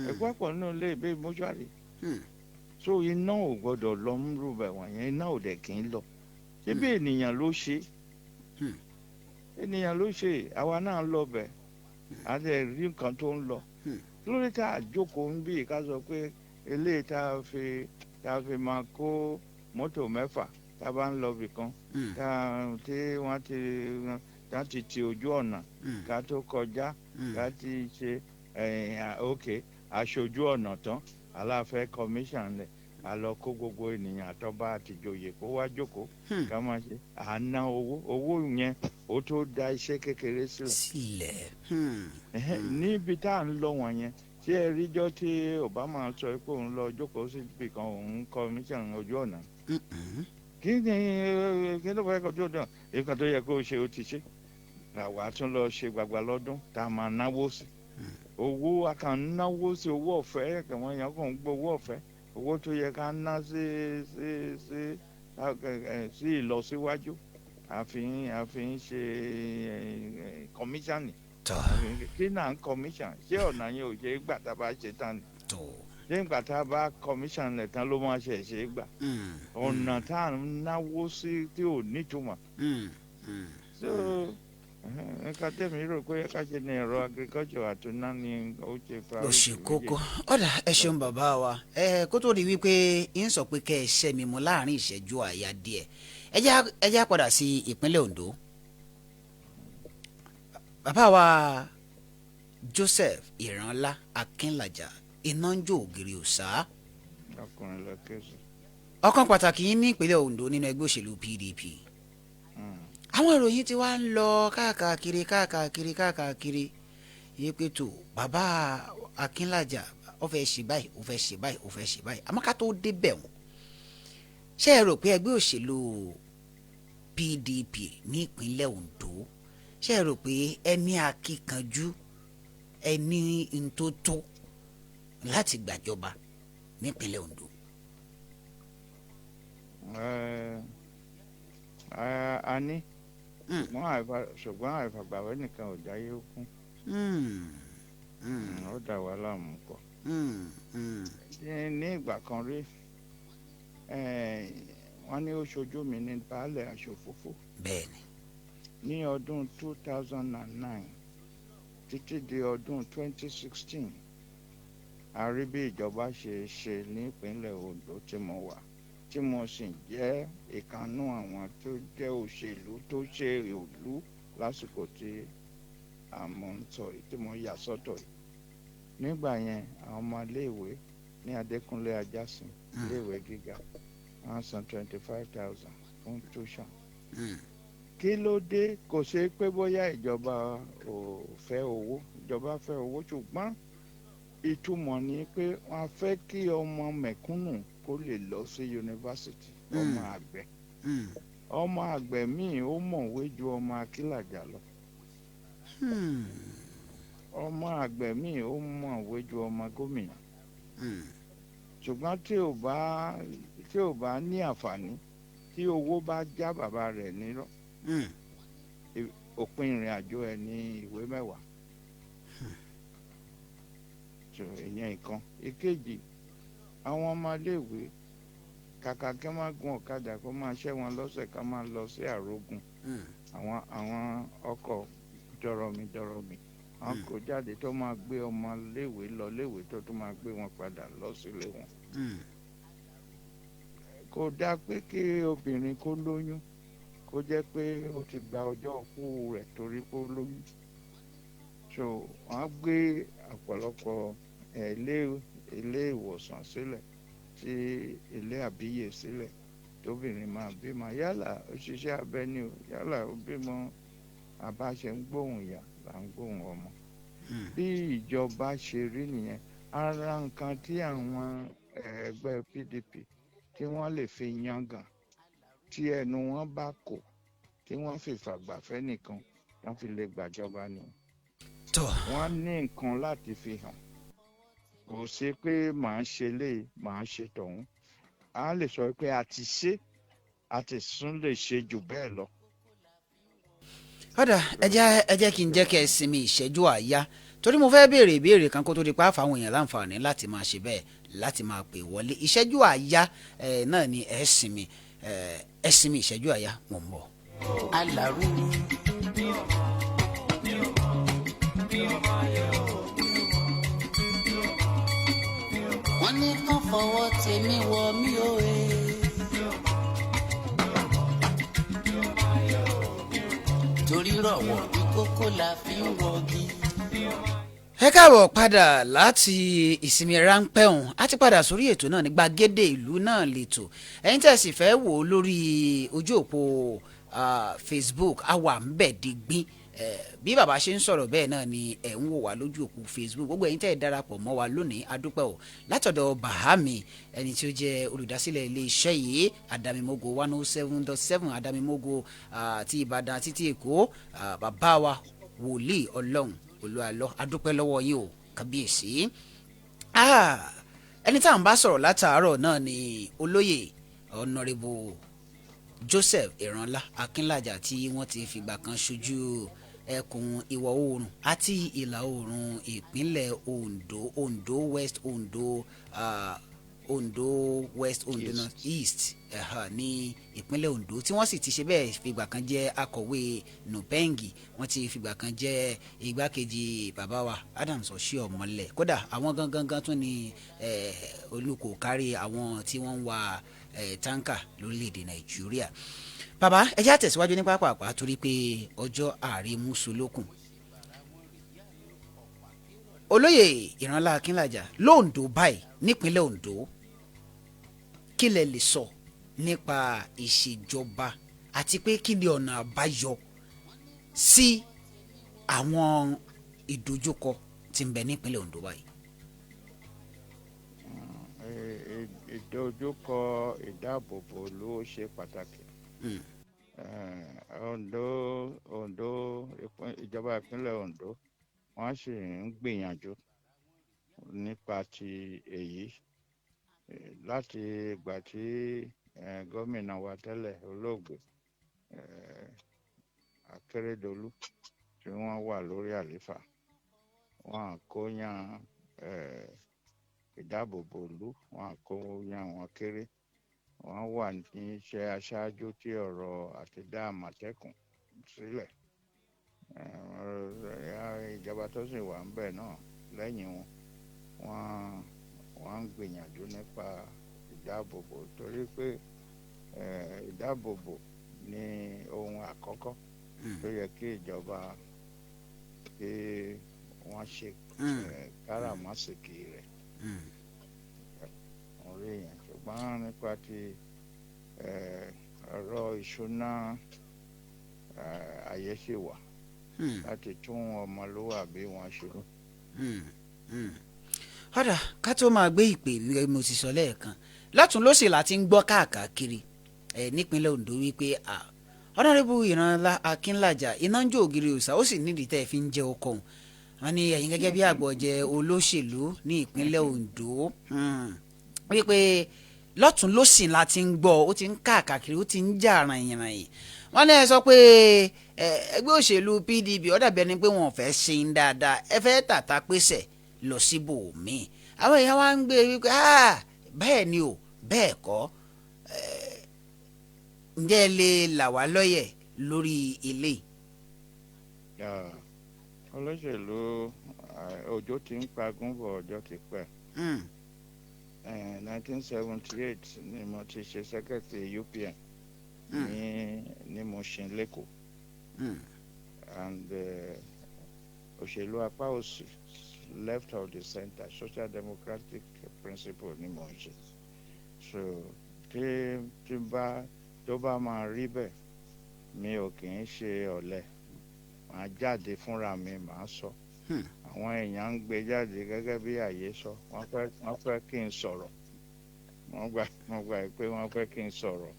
òkú àpọ̀ nù lé bí mọ́ṣúárì. So iná ò gbọ́dọ̀ lọ nírú ibẹ̀ wọ̀nyẹn, iná ò dẹ̀ kì í lọ. Ṣé bí ènìyàn ló ṣe? Ènìyàn ló ṣe. Àwa náà lọ bẹ̀, a lè rí nǹkan tó ń lọ. Kí ló dé tá a jókòó ń bí ká sọ pé eléyìí tá a fi máa kó mọ́tò 6 tá a bá ń lọ bì kan, tá tí wọ́n ti tá ti ti ojú ọ̀nà ká tó kọjá, ká ti ṣe ok, aṣojú ọ̀nà tán, aláfẹ́ commission lẹ̀, a lọ kó gbogbo ènìyàn, àtọba àtìjòyè, kó wá jókòó, ká máa ṣe à ń ná owó. Owó yẹn ó tó dá iṣẹ́ kékeré sílẹ̀. Sílẹ̀. Níbi tá à ń lọ wọ̀nyẹn, tí ẹ ríjọ́ tí Obama sọ pé òun lọ jókòó síbi kan, òun commission ojú ọ̀nà, kí ni kí ló fẹ́ kọjú ọ̀nà? Nǹkan tó yẹ kó o ṣe, o ti ṣe. Làwa tún lọ ṣe gbàgbà lọ́dún tá a máa náwó sí owó, a kàn ń náwó sí owó ọ̀fẹ́. Àwọn èèyàn kàn ń gbowó ọ̀fẹ́, owó tó yẹ ká ná sí ìlọsíwájú, àfi ń ṣe commission. Kí náà ń commission? Ṣé ọ̀nà yẹn ò ṣe é gbà tá a bá ṣe tán ni? Ṣé ìgbà tá a bá commission rẹ̀ tán ló máa ṣe ṣe é gbà? Ọ̀nà tá à ń náwó sí tí ò nítumọ̀. So nǹkan tẹ̀mí rò pé ká ṣe ní ẹ̀rọ agriculture àtúná ni ó ṣe Ó ṣe kókó. Ọ̀dà, ẹ ṣeun bàbá wa. Ẹ kó tó di wípé ń sọ pé kẹ́ ẹ ṣẹ́ mi mú láàrin ìṣẹ́jú àyà díẹ̀, ẹ jẹ́ á padà sí ìpínlẹ̀ Ondo. Bàbá wa Joseph Ìrànlá Akínlàjà, iná ń jó ògiri òsà. Ọkùnrin lọ ké sí. Ọ̀kan pàtàkì yín ní ìpínlẹ̀ Ondo nínú ẹgbẹ́ òṣèlú PDP. Àwọn ìròyìn tí wàá ń lọ káàkiri káàkiri káàkiri Yí pé tó bàbá Akínlájà ó fẹ́ ṣe báyìí, ó fẹ́ ṣe báyìí, ó fẹ́ ṣe báyìí. Àmọ́ ká tó débẹ̀ wọ́n, ṣé ẹ rò pé ẹgbẹ́ òṣèlú PDP ní ìpínlẹ̀ Ondo, ṣé ẹ rò pé ẹni akíkanjú, ẹni ntótó láti gbàjọba nípínlẹ̀ Ondo? A ní, ṣùgbọ́n àìfàgbàwẹ́ nìkan ò jáyé ó kún. Ó dà wá láàmú pọ̀. Ní ìgbà kan rí, wọ́n ní ó ṣojú mi ní baálẹ̀ aṣòfófó. Bẹ́ẹ̀ni. Ní ọdún 2009 títí di ọdún 2016, a rí bí ìjọba ṣe ṣe nípínlẹ̀ Ondo tí mo wà, tí mo sì jẹ́ ìkànnú àwọn tó jẹ́ òṣèlú tó ṣe ìlú lásìkò tí àmọ́ ń sọ yìí, tí mo yà sọ́tọ̀ yìí. Nígbà yẹn, àwọn ọmọ iléèwé ní Adékúnlé Ajásin, iléèwé gíga, wọ́n san 25,000 fún tuition. Kí ló dé? Kò ṣe pé bóyá ìjọba ò fẹ́ owó, ìjọba fẹ́ owó, ṣùgbọ́n ìtumọ̀ ni pé wọ́n fẹ́ kí ọmọ mẹ̀kúnnù kó lè lọ sí yunifásitì. Ọmọ àgbẹ̀, ọmọ àgbẹ̀ míì ó mọ̀wé ju ọmọ Akínlàjà lọ. Ọmọ àgbẹ̀ míì ó mọ̀wé ju ọmọ gómìnà. Ṣùgbọ́n tí ò bá ní àǹfààní, tí owó bá já bàbá rẹ̀ nírọ́, òpin ìrìn àjò ẹ̀ ní ìwé 10. So ìyẹn ìkan. Ìkejì, àwọn ọmọléèwé, kàkà kí wọ́n gun ọ̀kadà kó máa ṣẹ́ wọn lọ́sẹ̀ ká máa lọ sí àrógùn, àwọn ọkọ̀ dọ̀rọ̀mì dọ̀rọ̀mì àwọn kò jáde tó máa gbé ọmọ léèwé lọ léèwé, tó tún máa gbé wọn padà lọ sílé wọn. Kò dáa pé kí obìnrin kó lóyún, kó jẹ́ pé ó ti gba ọjọ́ òkú rẹ̀ torí pé ó lóyún. So wọ́n á gbé ọ̀pọ̀lọpọ̀ ilé ìwòsàn sílẹ̀, tí ilé àbíyè sílẹ̀, tóbìnrin máa bímọ, yálà ó ṣiṣẹ́ abẹ ni o, yálà ó bímọ àbáṣe ń gbóhùn ìyá là ń gbóhùn ọmọ. Bí ìjọba ṣe rí nìyẹn. Ara nǹkan tí àwọn ẹgbẹ́ PDP tí wọ́n lè fi yangàn, tí ẹnu wọn bá kò, tí wọ́n fi fàgbàfẹ́ nìkan wọ́n fi lè gbàjọba ni. Tó. Wọ́n ní nǹkan láti fi hàn. Kò sí pé màá ṣe lé, màá ṣe tọ̀hún, a lè sọ pé a ti ṣe, a ti tún lè ṣe jù bẹ́ẹ̀ lọ. Ọ̀dà, ẹ jẹ́ kí n jẹ́ kẹ́ ẹ sinmi ìṣẹ́jú àáyá, torí mo fẹ́ béèrè ìbéèrè kan kó tó di pa fáwọn èèyàn láǹfààní láti máa ṣe bẹ́ẹ̀, láti máa pè wọlé. Ìṣẹ́jú àáyá ẹ náà ni ẹ sinmi, ẹ sinmi ìṣẹ́jú àáyá, mò ń bọ̀. Alárú. Wọ́n ní kán fọwọ́ tèmi wọ mí o e. Torí rọ̀wọ̀ bí kókó la fi ń wọgi. Ẹ káàbọ̀ padà láti ìsinmi ráńpẹ́ ọ̀hún. A ti padà sórí ètò náà ní gbàgede ìlú náà lẹ́tọ̀. Ẹ̀yin tẹ́ ẹ sì fẹ́ wò ó lórí ojú òpó Facebook, a wà ń bẹ̀ digbín. Bí bàbá ṣe ń sọ̀rọ̀, bẹ́ẹ̀ náà ni ẹ̀ ń wò wá lójú òpó Facebook. Gbogbo ẹ̀yin tẹ́ ẹ darapọ̀ mọ́ wa lónìí, a dúpẹ́ o. Látọ̀dọ̀ Bahami, ẹni tí ó jẹ́ olùdásílẹ̀ iléeṣẹ́ yìí, Adamimogo 107.7, Adamimogo ti Ìbàdàn títí Èkó, bàbá wa wòlíì Ọlọ́run Olúwalọ, a dúpẹ́ lọ́wọ́ yín o, kábíyèsí. Ẹni tá à ń bá sọ̀rọ̀ látàárọ̀ náà ni olóyè Honourable Joseph Ìrànlá Akínlàjà, tí wọ́n ti fìgbà kan ṣojú ẹkùn ìwọ̀ oòrùn àti ìlà oòrùn ìpínlẹ̀ Ondo, Ondo West, Ondo West, Ondo North East ní ìpínlẹ̀ Ondo, tí wọ́n sì ti ṣe bẹ́ẹ̀ fìgbà kan jẹ́ akọ̀wé NUPENG. Wọ́n ti fìgbà kan jẹ́ igbákejì bàbá wa Adams Oshiomhole. Kódà àwọn gangan gan tún ni olùkọ́ kárí àwọn tí wọ́n ń wa tanker lórílẹ̀‐èdè Nàìjíríà. Bàbá, ẹ jẹ́ àtẹ̀síwájú ní pápápá torí pé ọjọ́ ààrẹ mùsùlùkùn. Olóyè Ìrànlá Akínlàjà, lóńdó báyìí, nípínlẹ̀ Ondo, kí lẹ lè sọ nípa ìṣèjọba, àti pé kí ni ọ̀nà àbáyọ sí àwọn Ìdojúkọ tí ń bẹ nípínlẹ̀ Ondo báyìí. Ìdojúkọ ìdáàbòbò ló ṣe pàtàkì. Ondo ìjọba ìpínlẹ̀ Ondo, wọ́n sì ń gbìyànjú nípa ti èyí láti ìgbà tí gómìnà wa tẹ́lẹ̀, olóògbé Akérédolú, tí wọ́n wà lórí àlééfà, wọ́n kó yan ìdáàbòbò ìlú, wọ́n kó yan wọn kéré. Wọ́n wà ní iṣẹ́ aṣáájú tí ọ̀rọ̀ àti dá Àmọ̀tẹ́kùn sílẹ̀. Ìjọba tó sì wà ń bẹ̀ náà lẹ́yìn wọn, wọ́n ń gbìyànjú nípa ìdáàbòbò, torí pé ìdáàbòbò ní ohun àkọ́kọ́ tó yẹ kí ìjọba kí wọ́n ṣe káràmásìkì rẹ̀ orí yẹn. Ṣùgbọ́n nípa ti ọ̀rọ̀ ìṣúná, àyè sì wà láti tún ọmọlúwàbí wọn ṣe. Ọ̀dà, ká tó máa gbé ìpè, mo ti sọ lẹ́ẹ̀kan, lọ́tún lósì láti ń gbọ́ káàkiri nípínlẹ̀ Ondo wípé Honourable Ìrànlá Akínlàjà, iná ń jó ògiri òòsà, ó sì nídìí tẹ́ ẹ fi ń jẹ ọkọ̀ òun. Wọ́n ní ẹ̀yin gẹ́gẹ́ bí àgbọ̀jẹ̀ olóṣèlú ní ìpínlẹ̀ Ondo, wípé lọ́tún lósì la ti ń gbọ́, ó ti ń káàkiri, ó ti ń jà ràyìnràyìn. Wọ́n ní ẹ sọ pé ẹgbẹ́ òṣèlú PDP, ó dàbí ẹni pé wọn ò fẹ́ ṣe ń dáadáa, ẹ fẹ́ tàta pèsè lọ síbòmíì. Àwọn èèyàn wá ń gbé wípé bẹ́ẹ̀ ni o, bẹ́ẹ̀ kọ́. Ǹjẹ́ ẹ lè là wá lọ́yẹ̀ lórí ilé? Olóṣèlú, òjò ti ń pagún bọ̀, ọjọ́ ti pẹ́. 1978 ni mo ti ṣe secretary UPN ní Mushin lẹ́kọ̀ọ́, and òṣèlú apá òsì, left of the center, social democratic principle ni mo ń ṣe. So tí bá tó bá máa rí bẹ́ẹ̀, mi ò kì í ṣe ọ̀lẹ, màá jáde fúnra mi, màá sọ. Àwọn èèyàn ń gbé jáde gẹ́gẹ́ bí àyè sọ, wọ́n fẹ́ kí n sọ̀rọ̀. Wọ́n gbà pé wọ́n fẹ́ kí n sọ̀rọ̀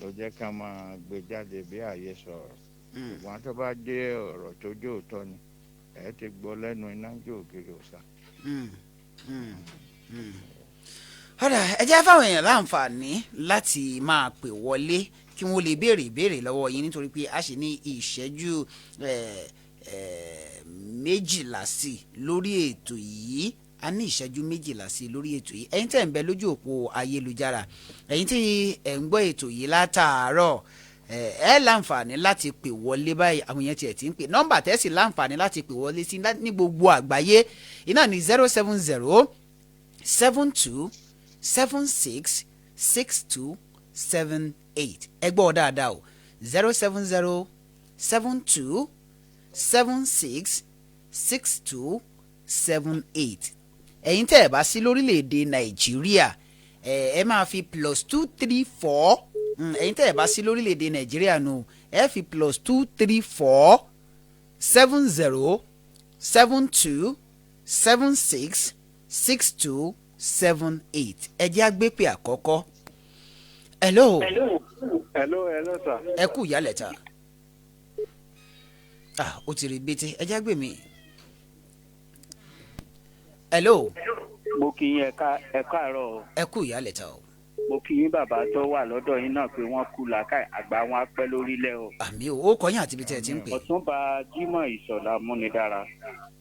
ló jẹ́ ká máa gbé jáde bí àyè sọ̀rọ̀. Ṣùgbọ́n tó bá dé ọ̀rọ̀ tó jẹ́ òótọ́ ni, ẹ ti gbọ́ lẹ́nu iná jó ògiri òsà. Ọ̀dà, ẹ jẹ́ fáwọn èèyàn láǹfààní láti máa pè wọlé kí wọ́n lè béèrè ìbéèrè lọ́wọ́ yín, nítorí pé a sì ní ìṣẹ́jú 12 sí lórí ètò yìí. A ní ìṣẹ́jú 12 sí lórí ètò yìí. Ẹ̀yin tẹ̀ ń bẹ lójú òpó ayélujára, ẹ̀yin tí ẹ̀ ń gbọ́ ètò yìí látàárọ̀, ẹ láǹfààní láti pè wọlé báyìí. Àwọn èèyàn tiẹ̀ ti ń pè. Nọ́mbà tẹ́sí láǹfààní láti pè wọlé sí ní gbogbo àgbáyé iná ní 07072766278. Ẹ gbọ́ dáadáa o, 07072766278. Ẹ̀yin tẹ́ ẹ bá sí lórílẹ̀‐èdè Nàìjíríà, ẹ máa fi +234. Ẹ̀yin tẹ́ ẹ bá sí lórílẹ̀‐èdè Nàìjíríà nù, ẹ fi +234 7072766278. Ẹ jẹ́ àgbépè àkọ́kọ́. Hello. Hello, hello sir. Ẹ kú ìyálẹ̀ta. Ah, ó ti rí bété. Ẹ jẹ́ àgbè mi. Hello. Mo kí yín, ẹ káàárọ̀ o. Ẹ kú ìyálẹ̀ta o. Mo kí yín, bàbá tó wà lọ́dọ̀ yín náà, pé wọ́n kú làákàyè, àgbà wọn á pẹ́ lórílẹ̀ o. Àmín o. Ó kọyìn àti ibi tẹ́ ẹ ti ń pè. Ọ̀túnba Jimoh Ìṣọ̀lá Múnidára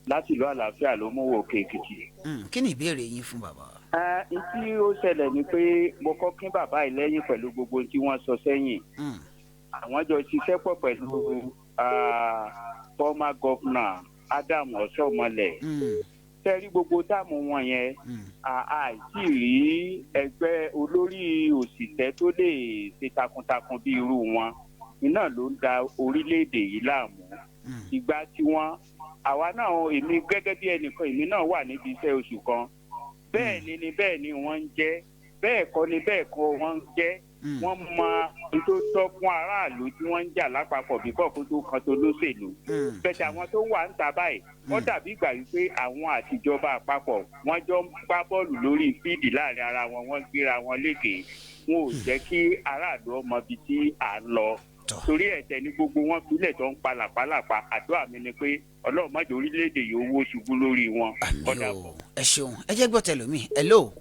láti ìlú Àlàáfíà ló mú wò Òkè Èkìtì. Kí ni ìbéèrè yín fún bàbá? Ẹ n tí ó ṣẹlẹ̀ ni pé mo kọ́ kí bàbá yìí lẹ́yìn pẹ̀lú gbogbo ohun tí wọ́n sọ sẹ́yìn. Àwọn jọ ṣiṣẹ́ pọ̀ pẹ̀lú former governor Adam Oshiomhole. Tẹ́rí gbogbo time wọn yẹn, àìsí rí ẹgbẹ́ olórí òṣìṣẹ́ tó lè ṣe takuntakun bí irú wọn. Iná ló ń da orílẹ̀-èdè yìí láàmú. Ìgbà tí wọ́n, àwa náà, èmi gẹ́gẹ́ bí ẹnìkan, èmi náà wà níbi iṣẹ́ oṣù kan. Bẹ́ẹ̀ ni bẹ́ẹ̀ ni wọ́n ń jẹ́, bẹ́ẹ̀ kọ́ ni bẹ́ẹ̀ kọ́ wọ́n ń jẹ́. Wọ́n mọ ohun tó tọ́ fún aráàlú tí wọ́n ń jà lápapọ̀ bí kọ̀ọ̀kan tó kan tó lóṣèlú. Bẹ̀tẹ̀ àwọn tó wà ń ta báyìí, wọ́n dàbí ìgbà wípé àwọn àtijọba àpapọ̀ wọ́n jọ ń gbá bọ́ọ̀lù lórí fíìdì láàrin ara wọn, wọ́n gbéra wọn lékè, wọn ò jẹ́ kí aráàlú ọmọ ibi tí à ń lọ. Torí ẹ̀tẹ̀ ní gbogbo wọn filẹ̀ tó ń pa làpálàpá. Àdúrà mi ni pé Ọlọ́run má jẹ́ orílẹ̀-èdè yìí owó ṣubú lórí wọn. Àmín o, ẹ ṣeun. Ẹ jẹ́ gbọ́ tẹlómi. Hello.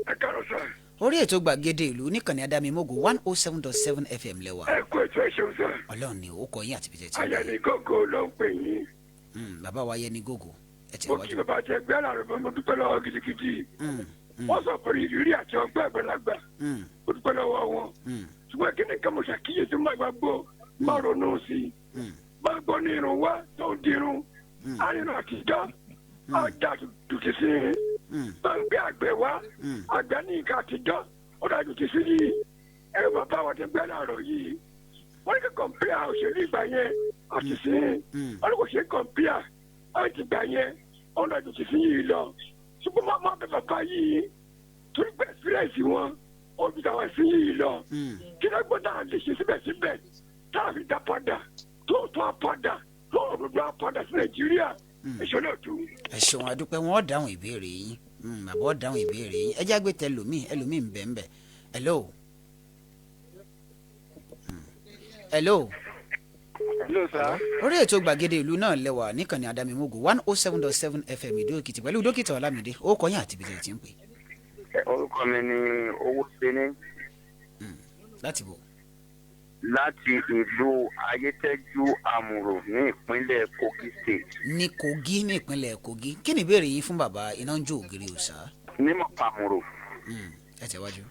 Ẹ káàárọ̀ sà. Orí ètò gbàgede ìlú níkànnì Adámimógo 107.7 FM lẹ́wà. Ẹ kú ètò, ẹ ṣeun sà. Ọlọ́run ni ó kọ yín àti bìtẹ̀ tí. Ayẹni Gógó ló ń pè yín. Bàbá wa Ayẹni Gógó, ẹ tẹ̀ Mo wájú. kí bàbá tẹ gbé àlàrò fún, mo dúpẹ́ lọ́wọ́ gidigidi. Wọ́n sọ pé ìrírí àti ọgbẹ́ àgbàlagbà, mo dúpẹ́ lọ́wọ́ wọn. Ṣùgbọ́n kí ni ká mo ṣàkíyèsí, má gbàgbọ́, má ronú sí i. Má gbọ́ ní irun wá tó ń dirun. Arìnrìn àtijọ́, ọjà tuntun sí i. Má gbé àgbẹ̀ wá, àgbẹ̀ ní nǹkan àtijọ́, ó dájú ti sí yìí. Ẹ̀rọ bàbá wa ti gbé àlàrò yìí. Wọ́n ní kí kọ̀m̀pìà òṣèlú ìgbà yẹn àti sí i. Wọ́n ní kò ṣe kọ̀m̀pìà àti ìgbà yẹn, ó dájú ti sí yìí lọ. Ṣùgbọ́n má má bẹ bàbá yìí torí pé ẹ̀sìrẹ́sì wọn ó ju tàwọn sí yìí lọ. Kí ló gbọ́dọ̀ à lè ṣe síbẹ̀síbẹ̀ tá a fi dá padà tó tó a padà tó òdodo a padà sí Nàìjíríà? Ìṣòro tù. Ẹ ṣeun, adúpẹ́. Wọn ó dáhùn ìbéèrè yín. Bàbá ó dáhùn ìbéèrè yín. Ẹ jẹ́ àgbẹ̀ tẹlòmíì, ẹlòmíì ń bẹ̀ ń bẹ̀. Hello. Hello. Hello sir. Orí ètò gbàgede ìlú náà lẹ́wà níkànnì Adámimógo 107.7 FM Ìdó Èkìtì pẹ̀lú dókítà Ọlámídé. Ó kọ́ yín àti ibi tẹ̀ tí ń pè. Orúkọ mi ni Owóṣení. Láti bò? Láti ìlú Ayétẹ́jú Àmùrò ní ìpínlẹ̀ Kogi State. Ní Kogi, ní ìpínlẹ̀ Kogi. Kí ni ìbéèrè yín fún bàbá iná ń jó ògiri òòṣà? Ní Mọ̀pàmùrò. Ẹ tẹ̀wájú.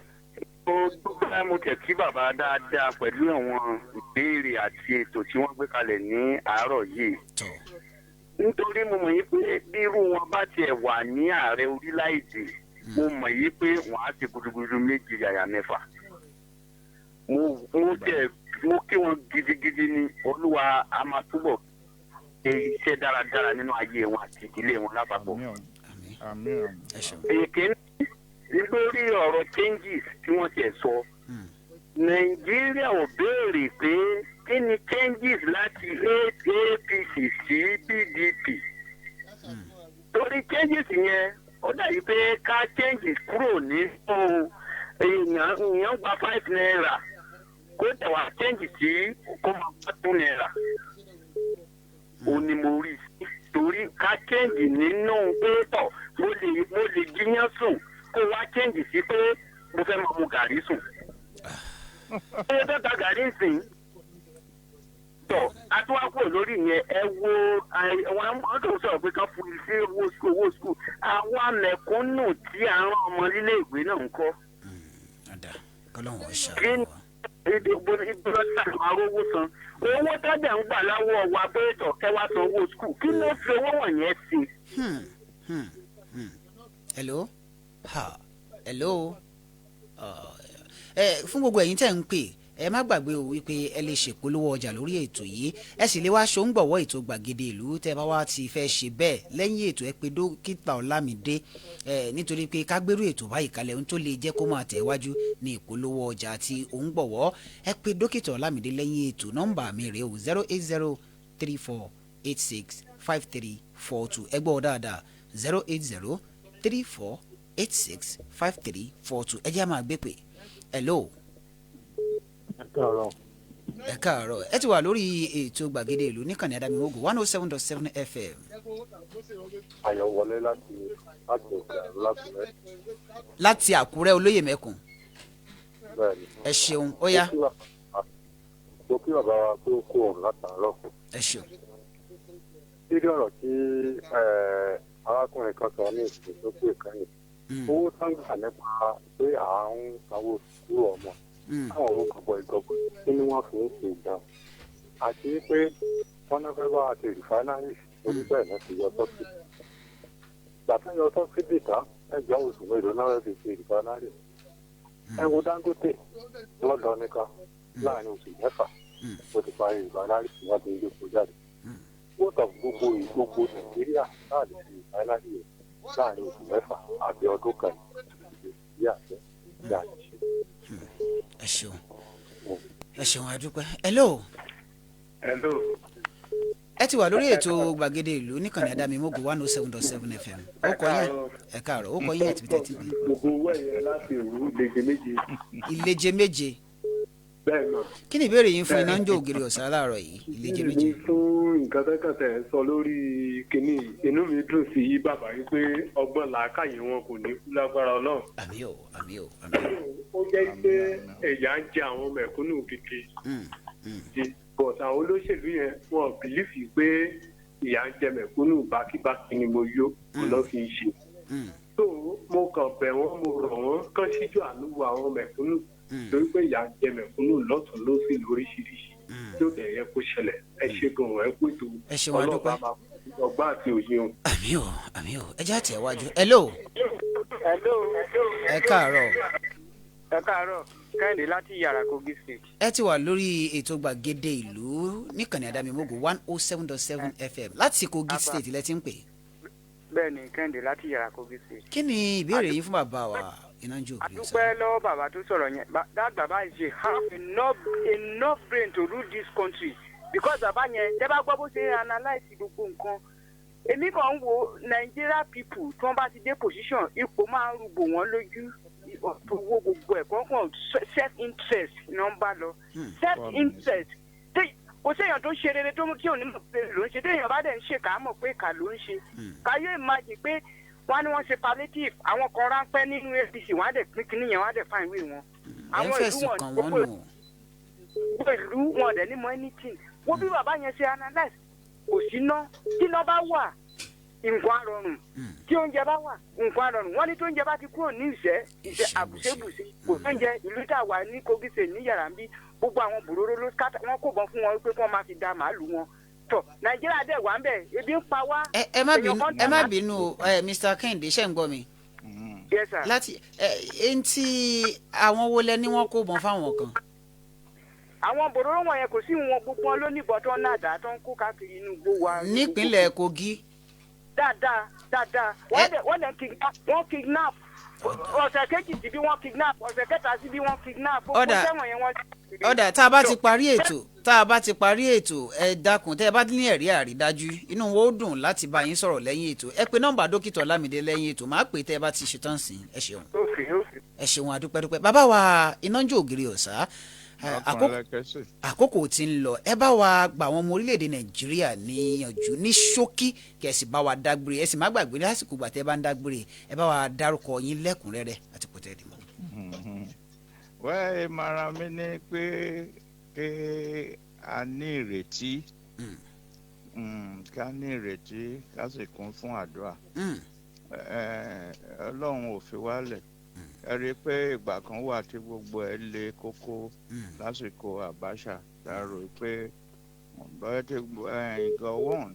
Mo dúpẹ́, mo tẹ̀ kí bàbá dáadáa pẹ̀lú àwọn ìbéèrè àti ètò tí wọ́n gbé kalẹ̀ ní àárọ̀ yìí. Tọ́. Nítorí mo mọ̀ yín pé bí irú wọn bá tiẹ̀ wà ní ààrẹ orílẹ̀-èdè, mo mọ̀ yín pé wọ́n á ti gudugudu méje yàyà mẹ́fà. Mo tẹ̀ mo kí wọn gidigidi ní Olúwa a máa túbọ̀ ṣe iṣẹ́ dáradára nínú ayé wọn àti ìdílé wọn lápapọ̀. Àmín. Àmín. Ẹ ṣeun. Èké lórí ọ̀rọ̀ changes tí wọ́n ti sọ, Nàìjíríà ò béèrè pé kí ni changes láti APC sí PDP, torí changes yẹn ó dàbí pé ká changes kúrò nínú èèyàn gba ₦5 kó tẹ̀ wá change sí kó máa gba ₦2. Ó ní mo rí sí torí ká change nínú pé tọ̀ mo lè jíyán sùn, kó wá change sí pé mo fẹ́ máa mu gàrí sùn. Ṣé fẹ́ ta gàrí sìn? Tọ̀ atúwákò lórí yẹn, ẹ wo àwọn tó sọ̀rọ̀ pé ká fún sí owó school, owó school. Àwa mẹ̀kúnnù tí à ń rán ọmọ nílé ìwé náà ń kọ́. Ọ̀dà kọ́lọ́hún ó Kí ṣàánú ni wa. Ìgbọ́dọ̀ arówó san owó tájà ń gbà láwọ́ wa pé tọ̀ kẹ́ wá san owó school, kí ló fi owó wọ̀nyẹn sí? Hello, ha, hello. Ẹ fún gbogbo ẹ̀yin tẹ́ ń pè, ẹ má gbàgbé o wípé ẹ lè ṣèpolówó ọjà lórí ètò yìí, ẹ sì lè wá ṣòǹgbọ̀wọ́ ètò gbàgede ìlú. Tẹ́ bá wá ti fẹ́ ṣe bẹ́ẹ̀ lẹ́yìn ètò, ẹ pé dókítà Ọlámídé ẹ, nítorí pé kágbérú ètò báyìí kalẹ̀, ohun tó lè jẹ́ kó máa tẹ̀ wájú ní ìpolówó ọjà àti òǹgbọ̀wọ́. Ẹ pé dókítà Ọlámídé lẹ́yìn ètò. Nọ́mbà mi rèé o: 08034865342. Ẹ gbọ́ ọ dáadáa: 08034865342. Ẹ jẹ́ á máa gbé pè. Hello. Káàárọ̀. Ẹ káàárọ̀, ẹ ti wà lórí ètò gbàgede ìlú níkànnì Adámimógo 107.7 FM. Ayọ̀ wọlé láti òkè àrùn lákùrẹ́. Láti Àkúrẹ́, olóyè mẹ́kùn. Bẹ́ẹ̀ ni. Ẹ ṣeun, ó yá. Mo kí bàbá wa pé ó kó òun látàárọ̀. Ẹ ṣeun. Lórí ọ̀rọ̀ tí arákùnrin kan sọ ní ìsìn tó pè kẹ́yìn, owó tó ń gbà nípa pé à ń sanwó sùkúrù ọmọ, táwọn owó gọbọi gọbọi, kí ni wọ́n fi ń ṣe gan? Àti pé wọ́n náà fẹ́ bá wa ṣe refinery, orí bẹ́ẹ̀ náà ti yọ subsidy. Ìgbà tó yọ subsidy tán, ẹgbẹ́ oṣù mélòó náà fẹ́ fi ṣe refinery? Ẹ wo Dangote lọ́dọ̀ nìkan, láàrin oṣù 6 ó ti parí refinery tí wọ́n ti ń gbé kó jáde. Wọ́n tọ̀ gbogbo Nàìjíríà náà lè ṣe refinery yẹn láàrin oṣù 6 àbí ọdún kan? Nàìjíríà jẹ́ bí a ti ṣe. Ẹ ṣeun. Ṣeun, ẹ ṣeun, adúpẹ́. Hello. Hello. Ẹ ti wà lórí ètò Gbàgede Ìlú níkànnì Adámimógo 107.7 FM. Ó kọ yín, ẹ káàárọ̀, ó kọ yín àti tẹ́tí pé. Gbogbo owó ẹ̀yẹ láti òru Ìleje Méje. Ìleje Méje. Bẹ́ẹ̀ náà. Kí ni ìbéèrè yín fún Iná ń jó ògiri ọ̀sán láàárọ̀ yìí? Ìleje Méje. Mi fún nǹkan tẹ́kọ̀tẹ̀ sọ lórí kínní, inú mi dùn sí bàbá yìí pé ọgbọ́n làákàyè wọn kò ní kú lágbára Ọlọ́run. Àmì o, àmì o, àmì o. Ó jẹ́ pé ẹ̀yà ń jẹ àwọn mẹ̀kúnnù gidi, but àwọn olóṣèlú yẹn wọn bìlífì pé ìyà ń jẹ mẹ̀kúnnù, bákíbákí ni mo yó lọ́ fi ń ṣe. So mo kàn bẹ̀ wọ́n, mo rọ̀ wọ́n kán síjú àánú wo àwọn mẹ̀kúnnù, torí pé ìyà ń jẹ mẹ̀kúnnù lọ́tún lósì lóríṣiríṣi tí ó dẹ̀ yẹ kó ṣẹlẹ̀. Ẹ ṣe gan-an, ẹ kú ètò. Ọlọ́ọ̀bá máa ọgbà àti òye o. Àmì o, àmì o. Ẹ jẹ́ àtẹ̀wájú. Hello. Hello. Ẹ káàárọ̀. Ẹ káàárọ̀, Kẹ́hìndé láti Yàrá, Kogi State. Ẹ ti wà lórí ètò Gbàgede Ìlú níkànnì Adámimógo 107.7 FM. Láti Kogi State lẹ ti ń pè. Bẹ́ẹ̀ni, Kẹ́hìndé láti Yàrá, Kogi State. Kí ni ìbéèrè yín fún bàbá wa Inájú Ògiri Ọ̀sán? Adúpẹ́ lọ́wọ́ bàbá tó sọ̀rọ̀ yẹn. That bàbá is have enough brain to rule this country, because bàbá yẹn, tẹ́ bá gbọ́ bó ṣe analyse gbogbo nǹkan, èmi kàn ń wo Nigeria people tí wọ́n bá ti dé position, ipò máa ń rúgbò wọ́n lójú, owó gbogbo ẹ̀ kọ̀ọ̀kan, self interest ni wọ́n bá lọ, self interest. Kò séèyàn tó ṣe rere tó tí ò ní mọ̀ pé ló ń ṣe. Téèyàn bá dẹ̀ ń ṣe, kà á mọ̀ pé kà ló ń ṣe. Káyé imagine pé wọ́n á ní wọ́n ṣe palliative àwọn kan ráńpẹ́ nínú APC, wọ́n á dẹ̀ pín kínní yẹn, wọ́n á dẹ̀ fáìn wé wọn. Àwọn ìlú wọn, gbogbo ìlú wọn dẹ̀ ní mọ anything. Wo bí bàbá yẹn ṣe analyse, kò sí ná. Tí iná bá wà, nǹkan á rọrùn. Tí oúnjẹ bá wà, nǹkan á rọrùn. Wọ́n ní tó oúnjẹ bá ti kúrò ní ìṣẹ́ ìṣẹ́ àbùṣebùṣe, kò sóúnjẹ. Ìlú tá a wà ní Kogi State ní yàrá ń bí, gbogbo àwọn bòróró ló scatter, wọn kò bọ́n fún wọn pé kí wọ́n máa fi da màálù wọn tọ. Nàìjíríà dẹ̀ wà ń bẹ̀, ebi ń pa wá. Ẹ má bínú, ẹ má bínú o, Mr. Kẹ́hìndé, ṣe ń gbọ́ mi? Yes sir. Láti ẹ ń tí àwọn wo lẹ ní wọ́n kó bọ́n fáwọn kan? Àwọn bòróró wọn yẹn, kò sí wọn, gbogbo wọn ló níbọn tó ń nàdá tó ń kó káàkiri inú igbó wa. Nípínlẹ̀ Kogi. Dáadáa dáadáa. Wọ́n dẹ̀ wọ́n kidnap, ọ̀sẹ̀ kejì sí bí wọ́n kidnap, ọ̀sẹ̀ kẹta sí bí wọ́n kidnap. Ọ̀dà ọ̀dà, tá a bá ti parí ètò, tá a bá ti parí ètò, ẹ dákun, tẹ́ ẹ bá ní ẹ̀rí àrídájú, inú wo ó dùn láti bá yín sọ̀rọ̀ lẹ́yìn ètò. Ẹ pe nọ́mbà Dókítà Ọlámídé lẹ́yìn ètò, máa pè tẹ́ ẹ bá ti ṣetán sí. Ẹ ṣeun, ẹ ṣeun, adúpẹ́dúpẹ́. Bàbá wa Inájú Ògiri Ọ̀sá, àkókò tí ń lọ. Ẹ bá wa gba àwọn ọmọ orílẹ̀-èdè Nàìjíríà níyànjú ní ṣókí, kẹ́ ẹ sì bá wa dágbére. Ẹ sì má gbàgbé, lásìkò ìgbà tẹ́ bá ń dágbére, ẹ bá wa dárúkọ yín lẹ́kùnrẹ́rẹ́ àti pọ̀tẹ́ ìdìbò. Wẹ́ẹ̀, ìmọ̀ràn mi ni pé kí a ní ìrètí, ká ní ìrètí, ká sì kún fún àdúrà. Ọlọ́run ò fi wálẹ̀. Ẹ rí i pé ìgbà kan wà tí gbogbo ẹ le kókó lásìkò Abacha, dàrú pé bọ́yá tí Gowon,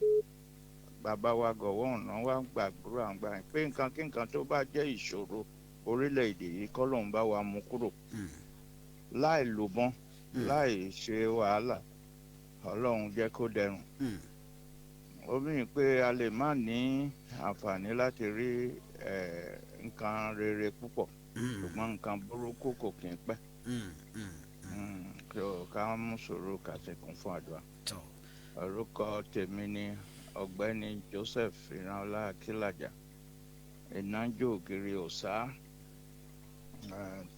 bàbá wa Gowon náà wá gbàdúrà gbà pé nǹkan kí nǹkan tó bá jẹ́ ìṣòro orílẹ̀-èdè yìí, k'Ọ́lọ́run bá wa mú kúrò láì lòbọ́n, láì ṣe wàhálà. Ọlọ́run jẹ́ kó dẹrùn. Ó mìíràn pé a lè má ní àǹfààní láti rí nǹkan rere púpọ̀, ṣùgbọ́n nǹkan burúkú kò kí ń pẹ́. Ká mú sùúrù, ká sì kún fún àdúrà. Orúkọ tèmi ni Ọ̀gbẹ́ni Joseph Ìrànlá Akílàjà, Ìnájò Ògiri Òsá,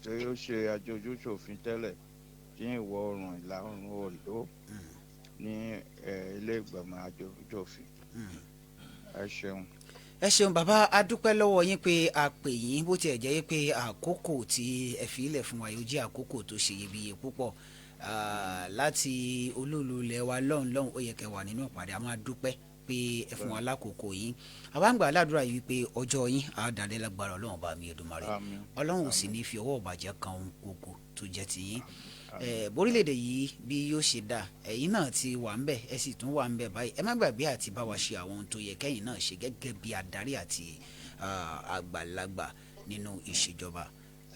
tí ó ṣe aṣojúṣòfin tẹ́lẹ̀ tí ìwọ̀ oòrùn ìlà oòrùn Oǹdó ní ilé ìgbìmọ̀ aṣojúṣòfin. Ẹ ṣeun. Ẹ ṣeun bàbá, a dúpẹ́ lọ́wọ́ yín pé a pè yín. Bó tiẹ̀ jẹ́ pé àkókò tí ẹ fi ilẹ̀ fún wa yóò jẹ́ àkókò tó ṣe iyebíye púpọ̀ láti olúùlú ilẹ̀ wa lọ́hùn lọ́hùn, ó yẹ kẹ́ wà nínú ìpàdé. A máa dúpẹ́ pé ẹ fún wa lákòókò yín. Àwa ń gbà ládùúrà yìí wípé ọjọ́ yín á dalẹ́ lágbára Ọlọ́run bá mi Èdùmàrè. Ọlọ́run ò sì ní fi ọwọ́ ọ̀bàjẹ́ kan ohun gbogbo tó jẹ́ ti yín. Borílẹ̀-èdè yìí bí yóò ṣe dà, ẹ̀yin náà ti wà ń bẹ̀, ẹ sì tún wà ń bẹ̀ báyìí. Ẹ má gbàgbé àti bá wa ṣe àwọn ohun tó yẹ kẹ́yìn náà ṣe gẹ́gẹ́ bí adarí àti àgbàlagbà nínú ìṣèjọba.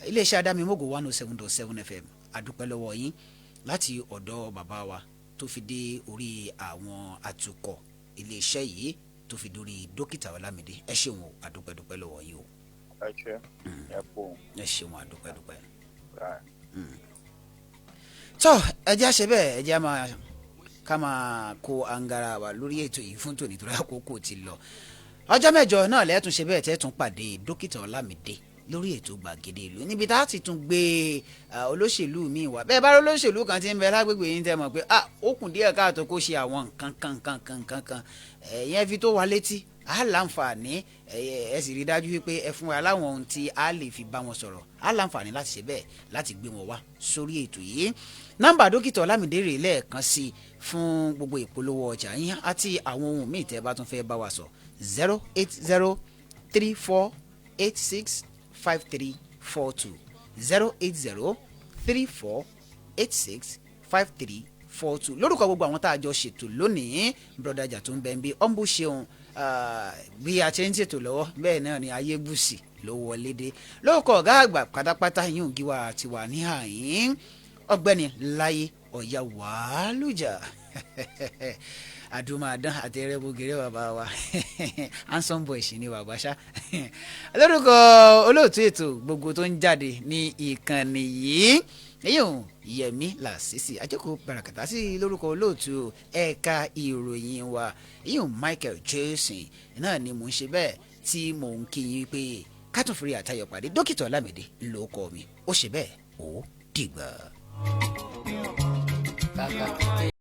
Iléeṣẹ́ Adámimógo 107.7 FM, adúpẹ́ lọ́wọ́ yín láti ọ̀dọ̀ bàbá wa tó fi dé orí àwọn atukọ̀ iléeṣẹ́ yìí, tó fi dórí Dókítà Ọlámídé. Ẹ ṣeun o, adúpẹ́dúpẹ́ lọ́wọ́ yín o. Ẹ ṣe, ẹ kú. Ẹ ṣeun, adúpẹ́dúpẹ́. Tọ́ ẹ jẹ́ àṣẹ bẹ́ẹ̀, ẹ jẹ́ á máa ká máa kó angara wa lórí ètò yìí fún tòní torí àkókò ti lọ. Ọjọ́ 8 náà lẹ́ẹ̀tún ṣe bẹ́ẹ̀ tẹ́tún pàdé Dókítà Ọlámídé lórí ètò Gbàgede Ìlú, níbi tá a ti tún gbé olóṣèlú mi wá. Bẹ́ẹ̀ bá rí olóṣèlú kan tí ń bẹ lágbègbè yín, tẹ́ mọ̀ pé ah, ó kùn díẹ̀ káàtó kó ṣe àwọn nǹkan kan kan kan kan kan, ẹ̀yẹn fi tó wa létí, a láǹfààní. Ẹ sì rí dájú wípé ẹ fún wa láwọn ohun tí a lè fi bá wọn sọ̀rọ̀. A láǹfààní láti ṣe bẹ́ẹ̀, láti gbé wọn wá sórí ètò yìí. Nọ́mbà Dókítà Ọlámídé rèé lẹ́ẹ̀kan sí i fún gbogbo ìpolówó ọjà yín àti àwọn ohun míì tẹ́ bá tún fẹ́ bá wa sọ: 08034865342, 08034865342. Lórúkọ gbogbo àwọn tá a jọ ṣètò lónìí, brọ̀dájà tó ń bẹ ń bí ọ́nbù ṣeun, bí a ṣe ń ṣètò lọ́wọ́ bẹ́ẹ̀ náà ni Ayébùsì ló wọlé dé. Lórúkọ ọ̀gá àgbà pátápátá yìí, ògìwà ti wà ní àyín, Ọ̀gbẹ́ni Láyé Ọ̀yá Wàálùjà àdùnmáàdán àtẹrẹbùgẹrẹ, bàbá wa handsome boy sì ni bàbá ṣá. Lórúkọ olóòtú ètò gbogbo tó ń jáde ní ìkànnì yìí, èyí ò Yẹmí Làṣìṣì Àjẹkù Barakata sí, lórúkọ olóòtú ẹ̀ka ìròyìn wa, èyí ò Michael Jason náà ni mò ń ṣe bẹ́ẹ̀ tí mò ń kí yín pé kátó-fìrí àtayọ̀ pàdé. Dókítà Ọlámídé ló kọ mi, ó ṣe bẹ́ẹ̀, ó dìgbà. Kàkà.